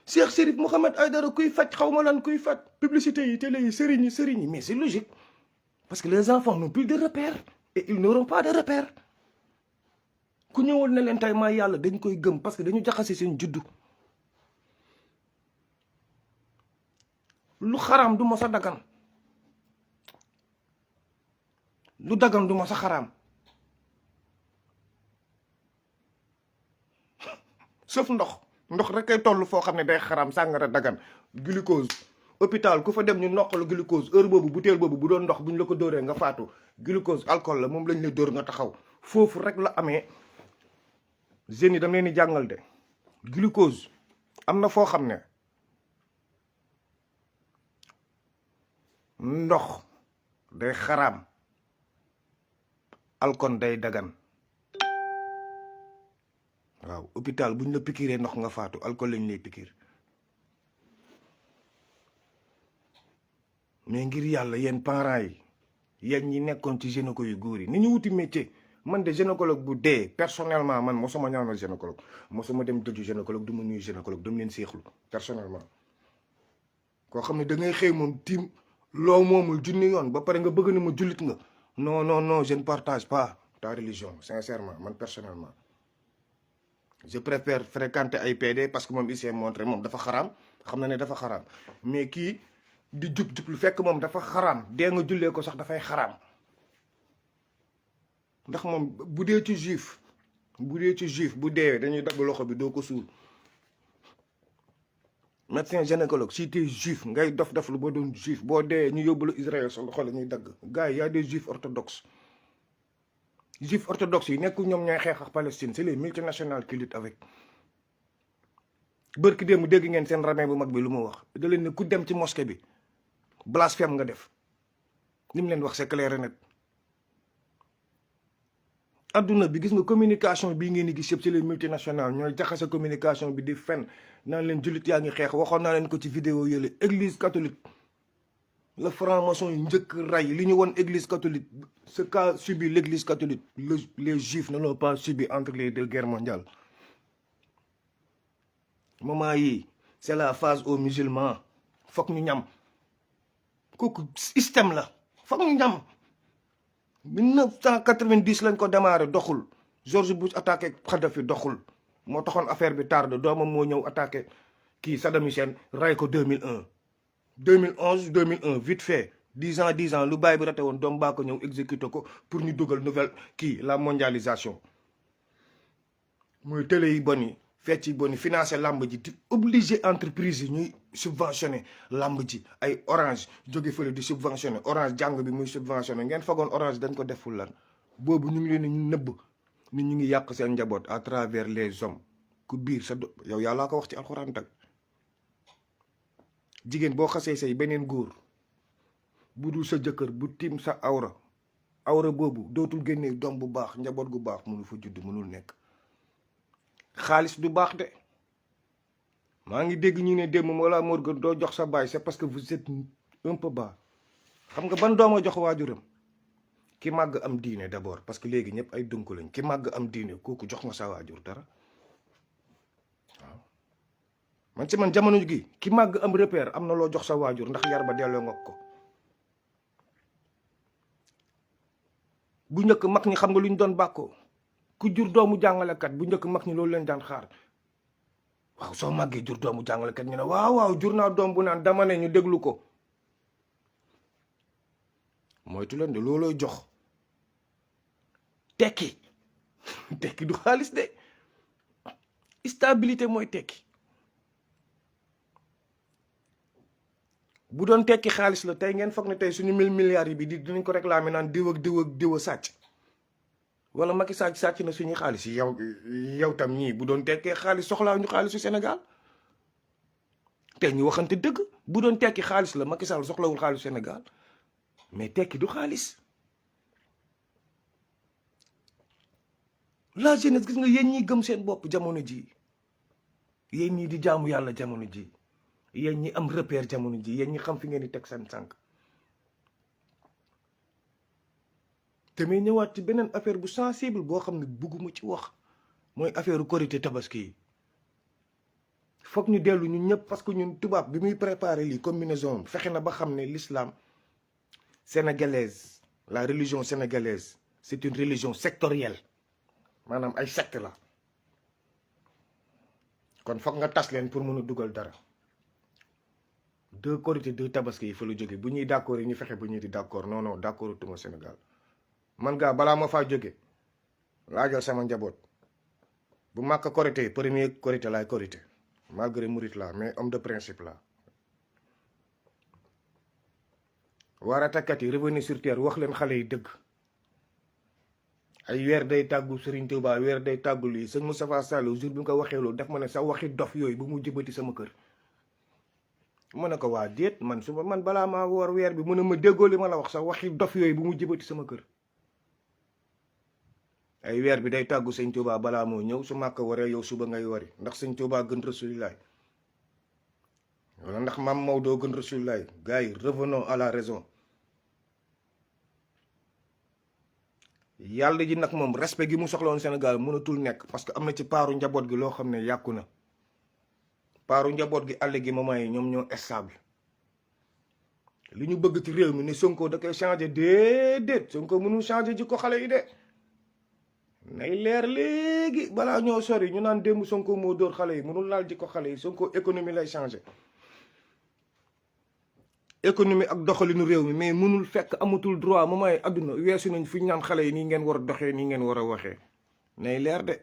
Cheikh Chérif Mohamed Aïdara kuy faj xaw ma lan kuy faj publicité yi télé yi sëriñ yi mais c'est logique parce que les enfants n'ont plus de repères et ils n'auront pas de repères ku ñëwul ne leen tey maa yàlla dañ koy gëm parce que dañu jaxase seen juddu lu xaraam du mos a dagan lu dagan du mos a xaraam sauf ndox rek kay toll foo xam ne day xaram sàngara dagan glucose hôpital ku fa dem ñu noqalu glucose heure boobu butéel boobu bu doon ndox bu ñu la ko dóoree nga faatu glucose alcool la moom lañ lay dóor nga taxaw foofu rek la amee jeunes yi dam leen di jàngal de glucose am na foo xam ne ndox day xaraam alcool day dagan waaw hôpital bu ñu la piqûree ndox nga faatu alcool lañ lay piqûre mais ngir yàlla yéen parents yi yéen ñi nekkoon ci gynéco yu góor yi ni ñu wuti métier man de gynécologue bu dee personnellement man mosuma ñaanal gynécologue mosuma dem dëju gynécologue du ma nuyu gynécologue dama leen seexlu personnellement koo xam ne da ngay xëy moom tiim loo moomul junni yoon ba pare nga bëgg na ma jullit nga non non non je ne partage pas ta religion sincèrement man personnellement je préfère fréquenter ay PD parce que moom il s'est montré moom dafa xaraam xam na ne dafa xaraam mais kii di jub lu fekk moom dafa xaraam dee nga jullee ko sax dafay xaraam ndax moom bu dee ci juif bu deewee dañuy dagg loxo bi doo ko suul médecin gynécologue si t'es juif ngay dof lu ba doon juif boo deewee ñu yóbbu la Israël sa loxo la ñuy dagg gars yi y a des juifs orthodoxes yi nekkul ñoom ñooy xeex ak Palestine c'est les multinationales qui luttent avec bërki démb dégg ngeen seen rabbin bu mag bi lu mu wax da leen ne ku dem ci mosquée bi blasphème nga def li mu leen wax c'est clair et net adduna bi gis nga communication bii ngeen di gis yëpp ci les multinationales ñooy jaxase communication bi di fen naan leen jullit yaa ngi xeex waxoon naa leen ko ci vidéo yële église catholique la franc-maçon yi njëkk ray li ñu woon église catholique ce qu'a subi l'église catholique les juifs ne l'ont pas subi entre les deux guerres mondiales moment yi c'est la phase aux musulmans foog ñu ñam kooku système la foog ñu ñam 1990 lañ ko démarré doxul George Bush attaqué Kadhafi doxul moo taxoon affaire bi tardé doomam moo ñëw attaqué kii Saddam Hussein ray ko 2001 vite fait 10 ans lu bàyyi bi rate woon doom baa ko ñëw exécuté ko pour ñu dugal nouvelle kii la mondialisation mooy télé yi bon yi fecc yi bon yi financé lamb ji di obligé entreprise yi ñuy subventionné lamb ji ay orange jóge fële di subventionné orange jàng bi muy subventionné ngeen fagoon orange dañ ko deful lan boobu ñu ngi leen ñu nëbb ni ñu ngi yàq seen njaboot à travers les hommes ku biir sa yow yàllaa ko wax ci alxuraan tag jigéen boo xasee say beneen góor bu dul sa jëkkër bu tiim sa awra boobu dootul génnee doom bu baax njaboot gu baax mënu fa judd mënul nekk xaalis du baax de maa ngi dégg ñu ne démb Mollah Morgun doo jox sa baay c'est parce que vous êtes un peu bas xam nga ban dooma jox waajuram ki màgg am diine d'abord parce que léegi ñëpp ay dunk lañ ki màgg am diine kooku jox nga sa waajur dara waaw man ci man jamono gi ki màgg am repère am na loo jox sa waajur ndax yar ba delloo nga ko bu njëkk mag ñi xam nga lu ñu doon bàkkoo ku jur doomu jàngalekat bu njëkk mag ñi loolu leen daan xaar waaw soo màggee jur doomu jàngalekat ñu ne waaw jur naa doom bu naan dama ne ñu déglu ko moytu leen de loolooy jox tekki du xaalis de stabilité mooy tekki bu doon tekki xaalis la tey ngeen foog ne tey suñu 1000 milliards yi bi dinañ ko réclamer naan diw ak sàcc wala Macky sàcc na suñuy xaalis yi yow tam ñii bu doon tekkee xaalis soxlaa ñu xaalisu Sénégal te ñu waxante dëgg bu doon tekki xaalis la Macky Sall soxlawul xaalisu Sénégal mais tekki du xaalis la jeunesse gis nga yéen ñi gëm seen bopp jamono ji yéen ñi di jaamu yàlla jamono ji yéen ñi am repère jamono ji yéen ñi xam fi ngeen di teg seen sànq te may ñëwaat ci beneen affaire bu sensible boo xam ne bugguma ci wax mooy affaire Korité Tabaski yi foog ñu dellu ñun ñëpp parce que ñun tubaab bi muy préparer lii combinaison fexe na ba xam ne l'islam sénégalaise la religion sénégalaise c'est une religion sectorielle maanaam ay secte la kon foog nga tas leen pour mën a dugal dara deux Korité deux Tabaski yi fa la jóge bu ñuy d'accord yi ñu fexe bu ñuy di d'accord non d'accord tuma Sénégal man gaa balaa ma faa jóge laajal sama njaboot bu màkk Korité premier Korité laay Korité malgré murit la mais homme de principe la waaratakat yi revenir sur terre wax leen xale yi dëgg ay weer day tàggu Serigne Touba weer day tàggu lii sëñ Moustapha Sall jour bi nga ko waxee loolu def ma ne sa waxi dof yooyu bu mu jëbati sama kër mu ne ko waa déet man suba man balaa maa woor weer bi mu ne ma déggoo li ma la wax sa waxi dof yooyu bu mu jëbati sama kër ay weer bi day tàggu sëñ Touba balaa moo ñëw su màkk waree yow suba ngay wari ndax sëñ Touba gën rasulilaay wala ndax maam Maodo gën rasulilaay gars yi revenons à la raison yàlla ji nag moom respect gi mu soxla woon Sénégal mënatul nekk parce que am na ci paaru njaboot gi loo xam ne yàqu na paaru njaboot gi àll gi moment yi ñoom ñoo stable li ñu bëgg ci réew mi ne Sonko da koy changé déedéet Sonko mënul changé ji ko xale yi de nay leer léegi balaa ñoo sori ñu naan démb Sonko moo dóor xale yi mënul laal ji ko xale yi Sonko économie lay changé économie ak doxalinu réew mi mais mënul fekk amatul droit moment yi àdduna weesu nañ fi ñu naan xale yi nii ngeen war a doxee nii ngeen war a waxee nay leer de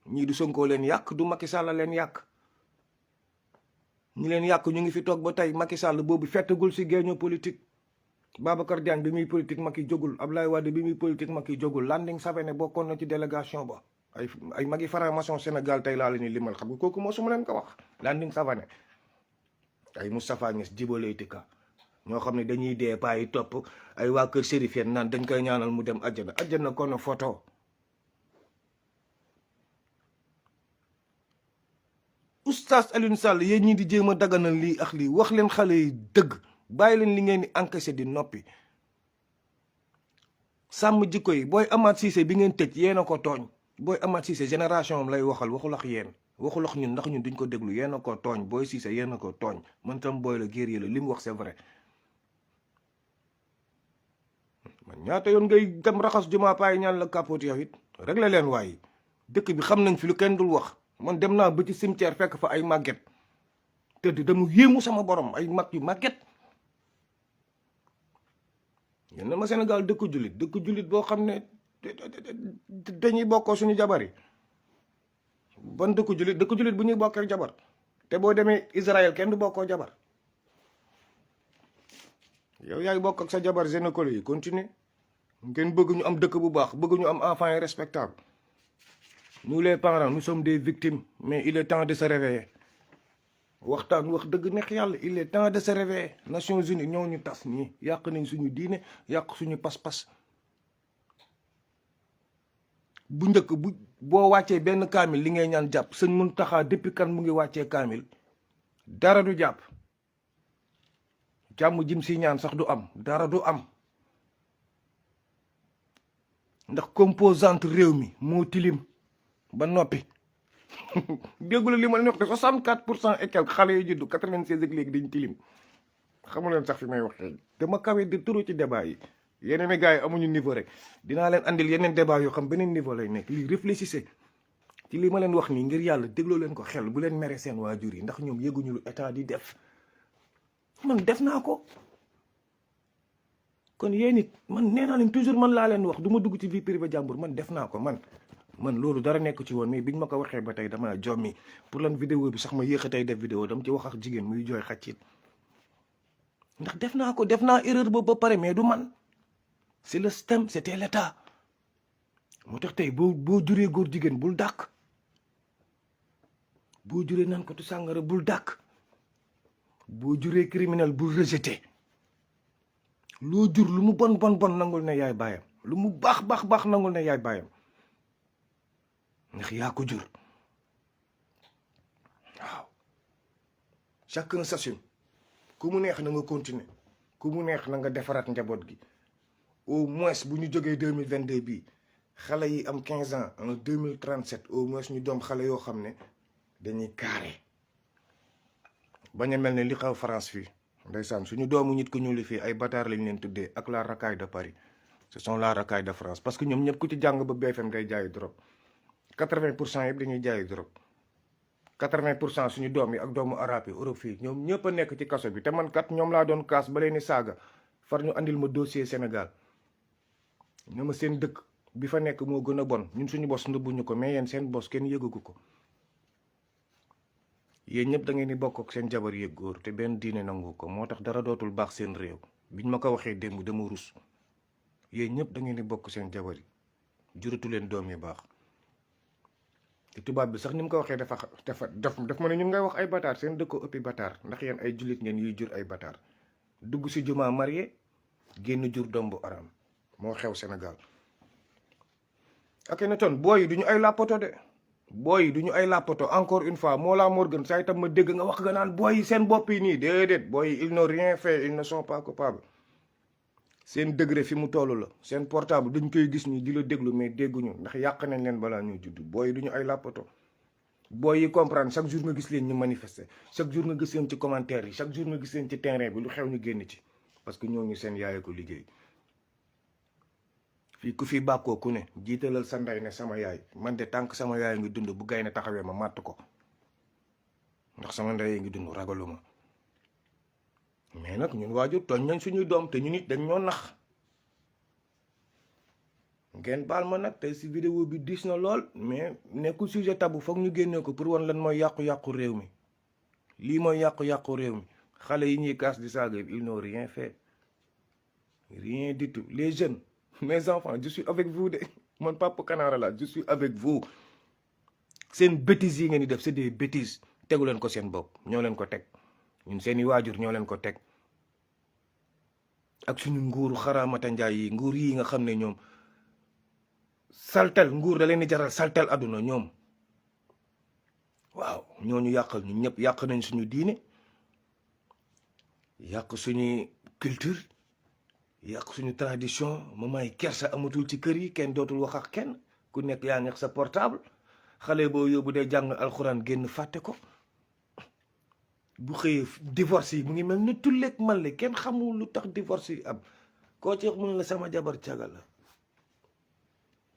ñii du Sonko leen yàq du Macky Sall leen yàq ñi leen yàq ñu ngi fi toog ba tey Macky Sall boobu fettagul si géeño politique Babacar Diagne bi muy politique Macky jógul Abdoulaye Wade bi muy politique Macky jógul Landing Savané bokkoon na ci délégation ba ay magi franc-maçon Sénégal tey laa la ñuy limal xam nga kooku moo su ma leen ko wax Landing Savané ay Moustapha Niasse Djibo Leyti Ka ñoo xam ne dañuy dee bàyyi topp ay waa kër Chérif yeen naan dañ koy ñaanal mu dem àjjana kono photo oustaz Alioune Sall yéen ñii di jéem a daganal lii ak lii wax leen xale yi dëgg bàyyi leen li ngeen di encaissé di noppi sàmm jikko yi booy Amath Cissé bi ngeen tëj yéen a ko tooñ booy Amath Cissé génération am lay waxal waxul ak yéen waxul ak ñun ndax ñun duñ ko déglu yéen a ko tooñ booy Cissé yéen a ko tooñ man tam booy la guerrier la li mu wax c'est vrai man ñaata yoon ngay dem raxas jumaa paay ñaan la capote yow it réglé leen waaye dëkk bi xam nañ fi lu kenn dul wax man dem naa ba ci cimetière fekk fa ay màgget tëdd damu yéemu sama borom ay mag yu màgget yéen na ma Sénégal dëkk jullit boo xam ne dañuy bokkoo suñu jabar yi ban dëkk jullit bu ñuy bokkee jabar te boo demee Israël kenn du bokkoo jabar yow yaay bokk ak sa jabar gynécolo yi continue ngeen bëgg ñu am dëkk bu baax bëgg ñu am enfants yi respectable nous les parents nous sommes des victimes mais il est temps de se réveiller waxtaan wax dëgg neex yàlla il est temps de se réveiller Nations Unies ñoo ñu tas nii yàq nañ suñu diine yàq suñu pas-pas bu njëkk boo wàccee benn kaamil li ngay ñaan jàpp sëñ Muntaxa depuis kan mu ngi wàccee kaamil dara du jàpp jàmm jim si ñaan sax du am dara du am ndax composante réew mi moo tilim ba noppi déggula li ma leen wax de 64% et quelque xale yi juddu 96 ak léegi dañ tilim xamu leen sax fi may waxee dama kawe di turu ci débat yi yeneen i gars yi amuñu niveau rek dinaa leen andil yeneen débat yoo xam beneen niveau lay nekk lii réfléchissez ci li ma leen wax nii ngir yàlla dégloo leen ko xel bu leen mere seen waajur yi ndax ñoom yëguñu lu état di def man def naa ko kon yéen it man nee naa leen toujours man laa leen wax du ma dugg ci vie privée jàmbur man def naa ko man loolu dara nekk ci woon mais biñ ma ko waxee ba tey dama jommi pour lan vidéo bi sax ma yéex a tey def vidéo dama ci wax ak jigéen muy jooy xaccit ndax def naa erreur boobu ba pare mais du man c'est le système c'était l'état moo tax tey boo juree góor jigéen bul dàq boo juree naan ko tu sàngara bul dàq boo juree criminel bul rejeté loo jur lu mu bon nangul ne yaay baayam lu mu baax nangul ne yaay baayam ndax yaa ko jur waaw chacun s'assume ku mu neex na nga continuer ku mu neex na nga defaraat njaboot gi au moins bu ñu jógee 2022 bii xale yi am 15 ans en 2037 au moins ñu doom xale yoo xam ne dañuy carré bañ a mel ne li xaw France fii ndeysaan suñu doomu nit ku ñuul fii ay bâtard lañ leen tuddee ak la racaille de Paris ce sont la racaille de France parce que ñoom ñëpp ku ci jàng ba BFM day jaayi drogue 80% yëpp dañuy jaayi drogue 80% suñu doom yi ak doomu arabe yi Europe fii ñoom ñëpp a nekk ci kaso bi te man kat ñoom laa doon kaas ba leen ni saaga far ñu andil ma dossier Sénégal ne ma seen dëkk bi fa nekk moo gën a bon ñun suñu bos ndëbbuñu ko mais yéen seen bos kenn yëgagu ko yéen ñëpp da ngeen di bokk ak seen jabar yëg góor te benn diine nangu ko moo tax dara dootul baax seen réew biñ ma ko waxee démb dama rus yéen ñëpp da ngeen di bokk seen jabar yi juratu leen doom yi baax te tubaab bi sax ni mu ko waxee daf ma ne ñun ngay wax ay bataar seen dëkko ëppi bataar ndax yéen ay jullit ngeen yuy jur ay bataar dugg si jumaa marié génn jur doom bu araam moo xew Sénégal ak na ton booy yi duñu ay làppato de booy yi duñu ay làppato encore une fois Mollah Morgun saa itam ma dégg nga wax nga naan booy yi seen bopp yi nii déedéet booy yi ils n'ont rien fait ils ne sont pas coupables seen degré fi mu toll la seen portable dañ koy gis ni di la déglu mais dégguñu ndax yàq nañ leen balaa ñuy judd booy duñu ay làppato booy yi comprendre chaque jour nga gis leen ñu manifester chaque jour nga gis leen ci commentaire yi chaque jour nga gis leen ci terrain bi lu xew ñu génn ci parce que ñooñu seen yaay ko liggéey fii ku fi bàkkoo ku ne jiitalal sa ndey ne sama yaay man de tànk sama yaay ngi dund bu gaynde taxawee ma màtt ko ndax sama ndey ngi dund ragaluma mais nag ñun waajur tooñ nañ suñuy doom te ñu nit dañ ñoo nax ngeen baal ma nag tey si vidéo bi diis na lool mais nekkul sujet tabou foog ñu génnee ko pour wan lan mooy yàqu-yàqu réew mi lii mooy yàqu-yàqu réew mi xale yi ñuy kaas di saaga ils n'ont rien fait rien du tout les jeunes mes enfants je suis avec vous de man Papa Canara la je suis avec vous seen bêtises yi ngeen di def c'est des bêtises tegu leen ko seen bopp ñoo leen ko teg ñun seeni waajur ñoo leen ko teg ak suñu nguuru xaraamata njaay yi nguur yi nga xam ne ñoom saltel nguur da leen di jaral saltel àdduna ñoom waaw ñooñu yàqal ñu ñëpp yàq nañ suñu diine yàq suñu culture yàq suñu tradition mamay kersa amatul ci kër yi kenn dootul wax ak kenn ku nekk yaa ngi sa portable xale boo yóbbu dee jàng alxuraan génn fàtte ko bu xëyee divorce yi mu ngi mel ni tulleeg man le kenn xamul lu tax divorce yi am koo ci mun la sama jabar caga la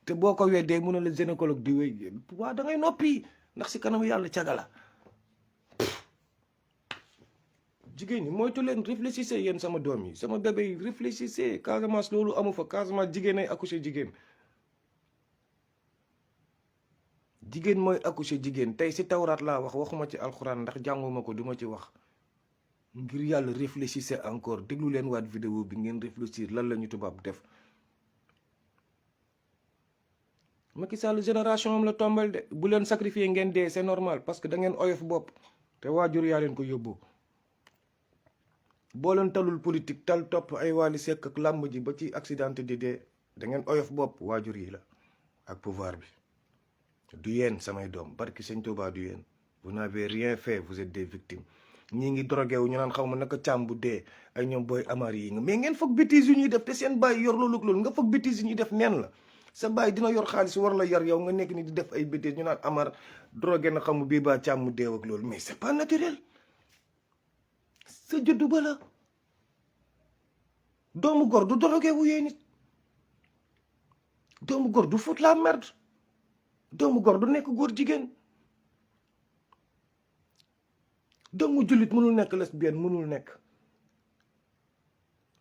te boo ko weddee mun la gynécologue di wéy waa da ngay noppi ndax si kanam yàlla caga la jigéen ñi moytu leen réfléchissez yéen sama doom yi sama bébé yi réfléchissez Casamance loolu amu fa Casamance jigéen ay accouché jigéen jigéen mooy accouché jigéen tey si tawraat laa waxuma ci alxuraan ndax jànguma ko duma ci wax ngir yàlla réfléchissez encore déglu leen waat vidéo bi ngeen réfléchir lan la ñu tubaab def Macky Sall génération am la tombal de bu leen sacrifier ngeen dee c'est normal parce que da ngeen oyof bopp te waajur yaa leen ko yóbbu boo leen talul politique tal topp ay Wally Seck ak làmb ji ba ci accidenté di dee da ngeen oyof bopp waajur yi la ak pouvoir bi du yéen samay doom barki sëñ Touba du yéen vous n'avez rien fait vous êtes des victimes ñii ngi drogué wu ñu naan xaw ma naka càmm bu dee ay ñoom booy amar yi nga mais ngeen foog bêtises yu ñuy def te seen bàyyi yor loolu nga foog bêtises yu ñuy def neen la sa bàyyi dina yor xaalis war la yar yow nga nekk ni di def ay bêtises ñu naan amar drogué na xamu bii baa càmm deew ak loolu mais c'est pas naturel sa juddu ba la doomu gor du drogué wu yee nit doomu gor du fóot la merde doomu gor du nekk góor jigéen doomu jullit mënul nekk lesbienne mënul nekk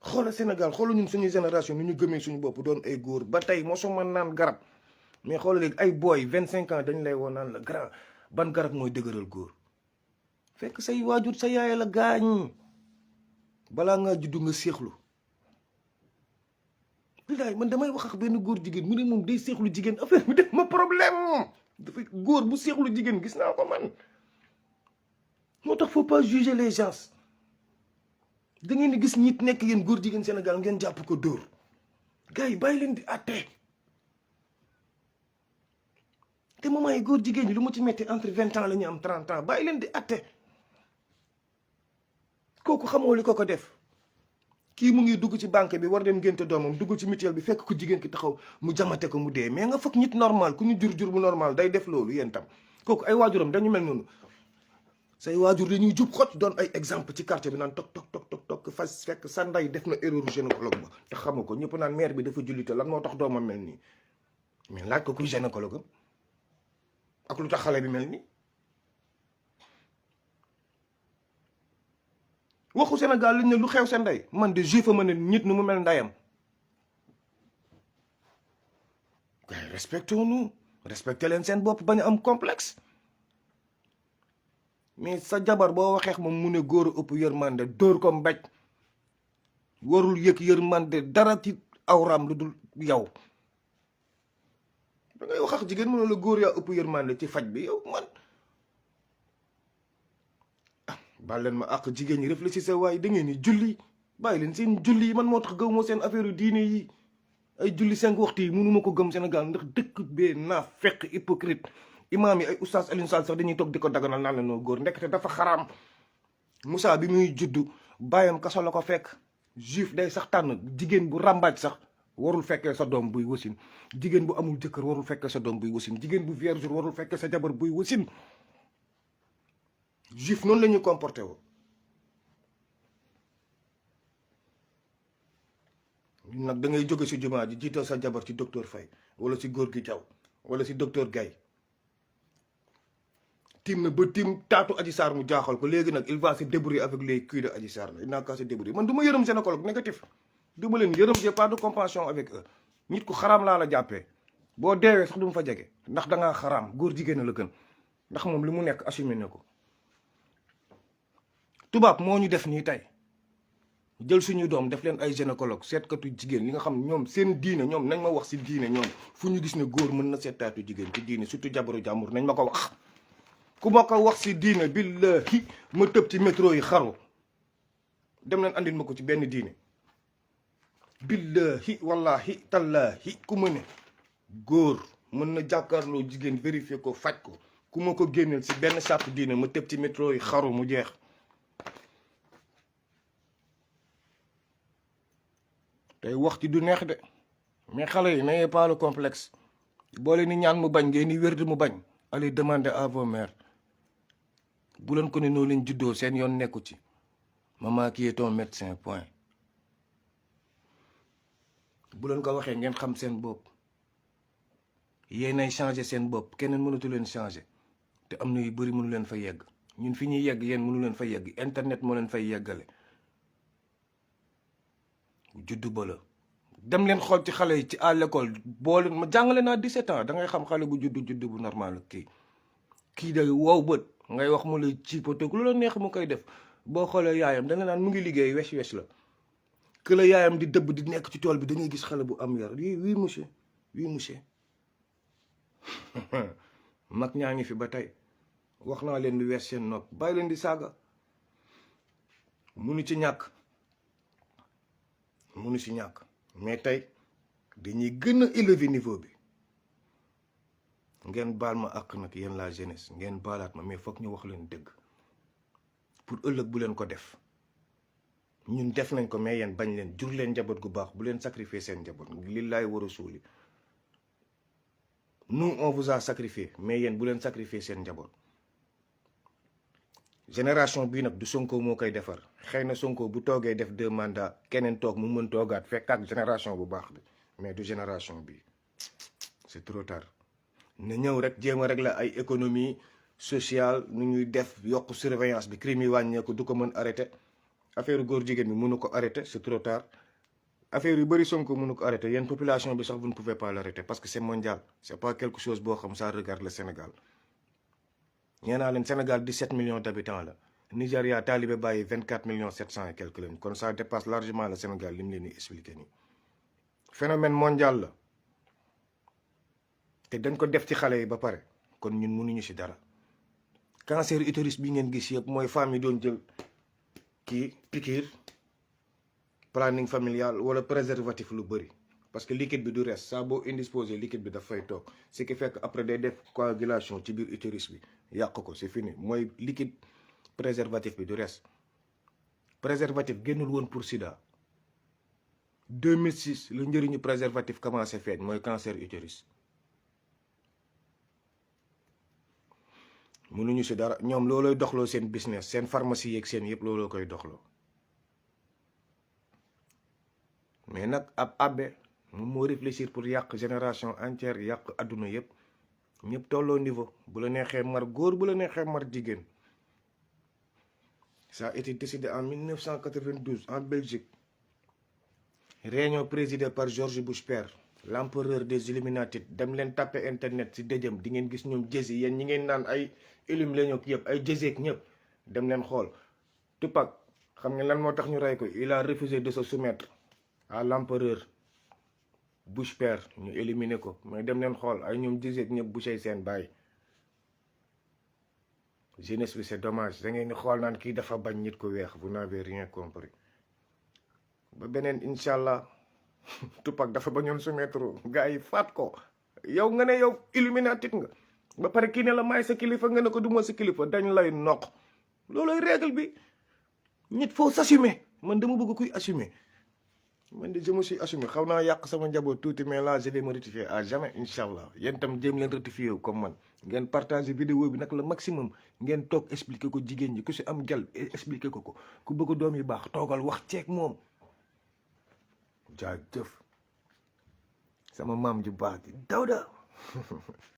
xoola Sénégal xoola ñun suñu génération ni ñu gëmee suñu bopp doon ay góor ba tey mosuma naan garab mais xoola léegi ay booy 25 ans dañ lay woon naan la grand ban garab mooy dëgëral góor fekk say waajur sa yaay la gaañ balaa ngaa juddu nga séexlu bilaay man damay wax ak benn góor jigéen mu ne moom day seexlu jigéen affaire bi def ma problème dafa góor bu seexlu jigéen gis naa ko man moo tax faut pas juger les gens da ngeen di gis nit nekk yéen góor jigéen Sénégal ngeen jàpp ko dóor gars yi bàyyi leen di àtte te moment yi góor jigéen ñi lu mu ci metti entre 20 ans la ñu am 30 ans bàyyi leen di àtte kooku xamoo li ko ko def kii mu ngi dugg ci banque bi war dem ngénte doomam dugg ci mutuelle bi fekk ko jigéen ki taxaw mu jamate ko mu dee mais nga foog nit normal ku ñu jur bu normal day def loolu yéen tam kooku ay waajuram dañu mel noonu say waajur dañuy jub xoj doon ay exemple ci quartier bi naan tok fas fekk sa ndey def na erreur gynécologue ba te xamu ko ñëpp naan mère bi dafa jullite lan moo tax doomam mel nii mais laaj ko kuy gynécologue ak lu tax xale bi mel nii waxu Sénégal lañ ne lu xew seen ndey man de juif ma ne nit nu mu mel ndayam waaye respectons-nous respecté leen seen bopp bañ a am complexe mais sa jabar boo waxeex moom mu ne góor a ëpp yërmande dóor ko mbéj warul yëg yërmande dara ci awram lu dul yow da ngay wax ak jigéen mu ne la góor yaa ëpp yërmande ci faj bi yow man baal leen ma ak jigéen ñi réfléchissez waaye da ngeen ni julli bàyyi leen seen julli yi man moo tax gaw moo seen affaire diine yi ay julli 5 waxtu yi mënuma ko gëm Sénégal ndax dëkk bee naa fekk hypocrite imaam yi ay oustaz Alioune Sall sax dañuy toog di ko daganal naan la noo góor ndekete dafa xaraam Moussa bi muy juddu bàyyam kaso la ko fekk juif day sax tànn jigéen bu ràmbaaj sax warul fekkee sa doom buy wasin jigéen bu amul jëkkër warul fekkee sa doom buy wasin jigéen bu vierge warul fekkee sa jabar buy wasin juif noonu la ñuy comporté woo nag da ngay jóge si jumaa ji jiital sa jabar ci docteur Faye wala si góor gi Jaw wala si docteur Gaye tiim na ba tiim taatu Adji Sarr mu jaaxal ko léegi nag il va se débrouiller avec les culs de Adji Sarr il n'a qu'à se débrouiller man du ma yërëm gynécologue négatif du ma leen yërëm j'ai pas de compassion avec eux nit ku xaraam laa la jàppee boo deewee sax du ma fa jege ndax dangaa xaraam góor jigéen la gën ndax moom li mu nekk assumé ne ko tubaab moo ñu def nii tey jël suñu doom def leen ay gynécologue seetkatu jigéen li nga xam ñoom seen diine ñoom nañ ma wax si diine ñoom fu ñu gis ne góor mën na seetaatu jigéen ci diine surtout jabaru jàmbur nañ ma ko wax ku ma ko wax si diine billahi ma tëb ci métro yi xaru dem leen andil ma ko ci benn diine billahi wallahi tallahi ku ma ne góor mën na jàkkaarloo jigéen vérifier ko faj ko ku ma ko génneel si benn charte diine ma tëb ci métro yi xaru mu jeex tey wax ci du neex de mais xale yi n'ayez pas le complexe boo leen ni ñaan mu bañ ngeen ni wérdi mu bañ allez demander à vos mères bu leen ko ne noo leen juddoo seen yoon nekku ci maman qui est ton médecin point bu leen ko waxee ngeen xam seen bopp yéenay changer seen bopp keneen mënatu leen changer te am na yu bëri mënu leen fa yegg ñun fi ñuy yegg yéen mënu leen fa yegg internet moo leen fay yeggale juddu ba la dem leen xool ci xale yi ci à l'école boo leen ma jàngale naa 17 ans da ngay xam xale bu juddu bu normal kii day wow bët ngay wax mu lay ci poteau lu la neex mu koy def boo xoolee yaayam da nga naan mu ngi liggéey wesh la que la yaayam di dëbb di nekk ci tool bi da ngay gis xale bu am yar oui monsieur mag ñaa ngi fi ba tey wax naa leen di wees seen nopp bàyyi leen di saaga munu ci ñàkk mais tey dañuy gën a élever niveau bi ngeen baal ma àq nag yéen la jeunesse ngeen baalaat ma mais foog ñu wax leen dëgg pour ëllëg bu leen ko def ñun def nañ ko mais yéen bañ leen jur leen njaboot gu baax bu leen sacrifier seen njaboot lillaay war a suuli nous on vous a sacrifié mais yéen bu leen sacrifier seen njaboot génération bii nag du Sonko moo koy defar xëy na Sonko bu toogee def 2 mandats keneen toog mu mën toogaat fekkaat génération bu baax bi mais du génération bi c'est trop tard na ñëw rek jéem a régler ay économie sociale nu ñuy def yokk surveillance bi crime yi wàññeeku du ko mën arrêté affaire góor jigéen bi mënu ko arrêté c'est trop tard affaire yu bëri Sonko mënu ko arrêté yéen population bi sax vous ne pouvez pas l'arrêter parce que c'est mondial c'est pas quelque chose boo xam ça regarde le Sénégal ñee naa leen Sénégal 17 millions d'habitants la Nigéria Talibé bàyyi 24 millions 700 et quelques lañ kon ça dépasse largement le Sénégal li mu leen di expliqué nii phénomène mondial la te dañ ko def ci xale yi ba pare kon ñun mënuñu ci dara cancer utérus bi ngeen gis yëpp mooy femmes yi doon jël piqûre planning familial wala préservatif lu bëri parce que liquide bi du res saa boo indisposé liquide bi daf fay toog ce qui fait que après day def coagulation ci biir utérus bi yàq ko c'est fini mooy liquide préservatif bi du res préservatif génnul woon pour sida 2006 la njëriñu préservatif commencé feeñ mooy cancer utérus mënuñu si dara ñoom loolooy doxloo seen business seen pharmacie yeeg seen yëpp looloo koy doxloo mais nag ab abbé moom moo réfléchir pour yàq génération entière yàq adduna yëpp ñëpp tolloo niveau bu la neexee mar góor bu la neexee mar jigéen ça a été décidé en 1992 en Belgique réunion présidée par George Bush père l'empereur des Illuminati dem leen tapé internet si dëjëm di ngeen gis ñoom jësi yéen ñi ngeen naan ay illum lañu yëpp ay jëseek ñëpp dem leen xool Tupac xam nga lan moo tax ñu rey ko il a refusé de se soumettre à l'empereur Bush père ñu éliminer ko mais dem leen xool ay ñoom jëseek ñëpp Bushey seen bàyyi jeunesse bi c'est dommage da ngeen di xool naan kii dafa bañ nit ku weex vous n'avez rien compris ba beneen incha allah Tupac dafa bañoon soumettre gars yi faat ko yow nga ne yow illuminatit nga ba pare kii ne la maay sa kilifa nga ne ko du ma sa kilifa dañ lay noq looloy règle bi nit faut s'assumer man dama bëgg kuy assumer man de je me suis assumé xaw naa yàq sama njaboot tuuti mais là je vais me rectifier à jamais incha allah yéen tam jéem leen rectifier wu comme man ngeen partager vidéo bi nag le maximum ngeen toog expliquer ko jigéen ñi ku si am jal expliquer ko ku bëgg doom yu baax toogal wax ceeg moom jaajëf sama maam ju baax ji Dawda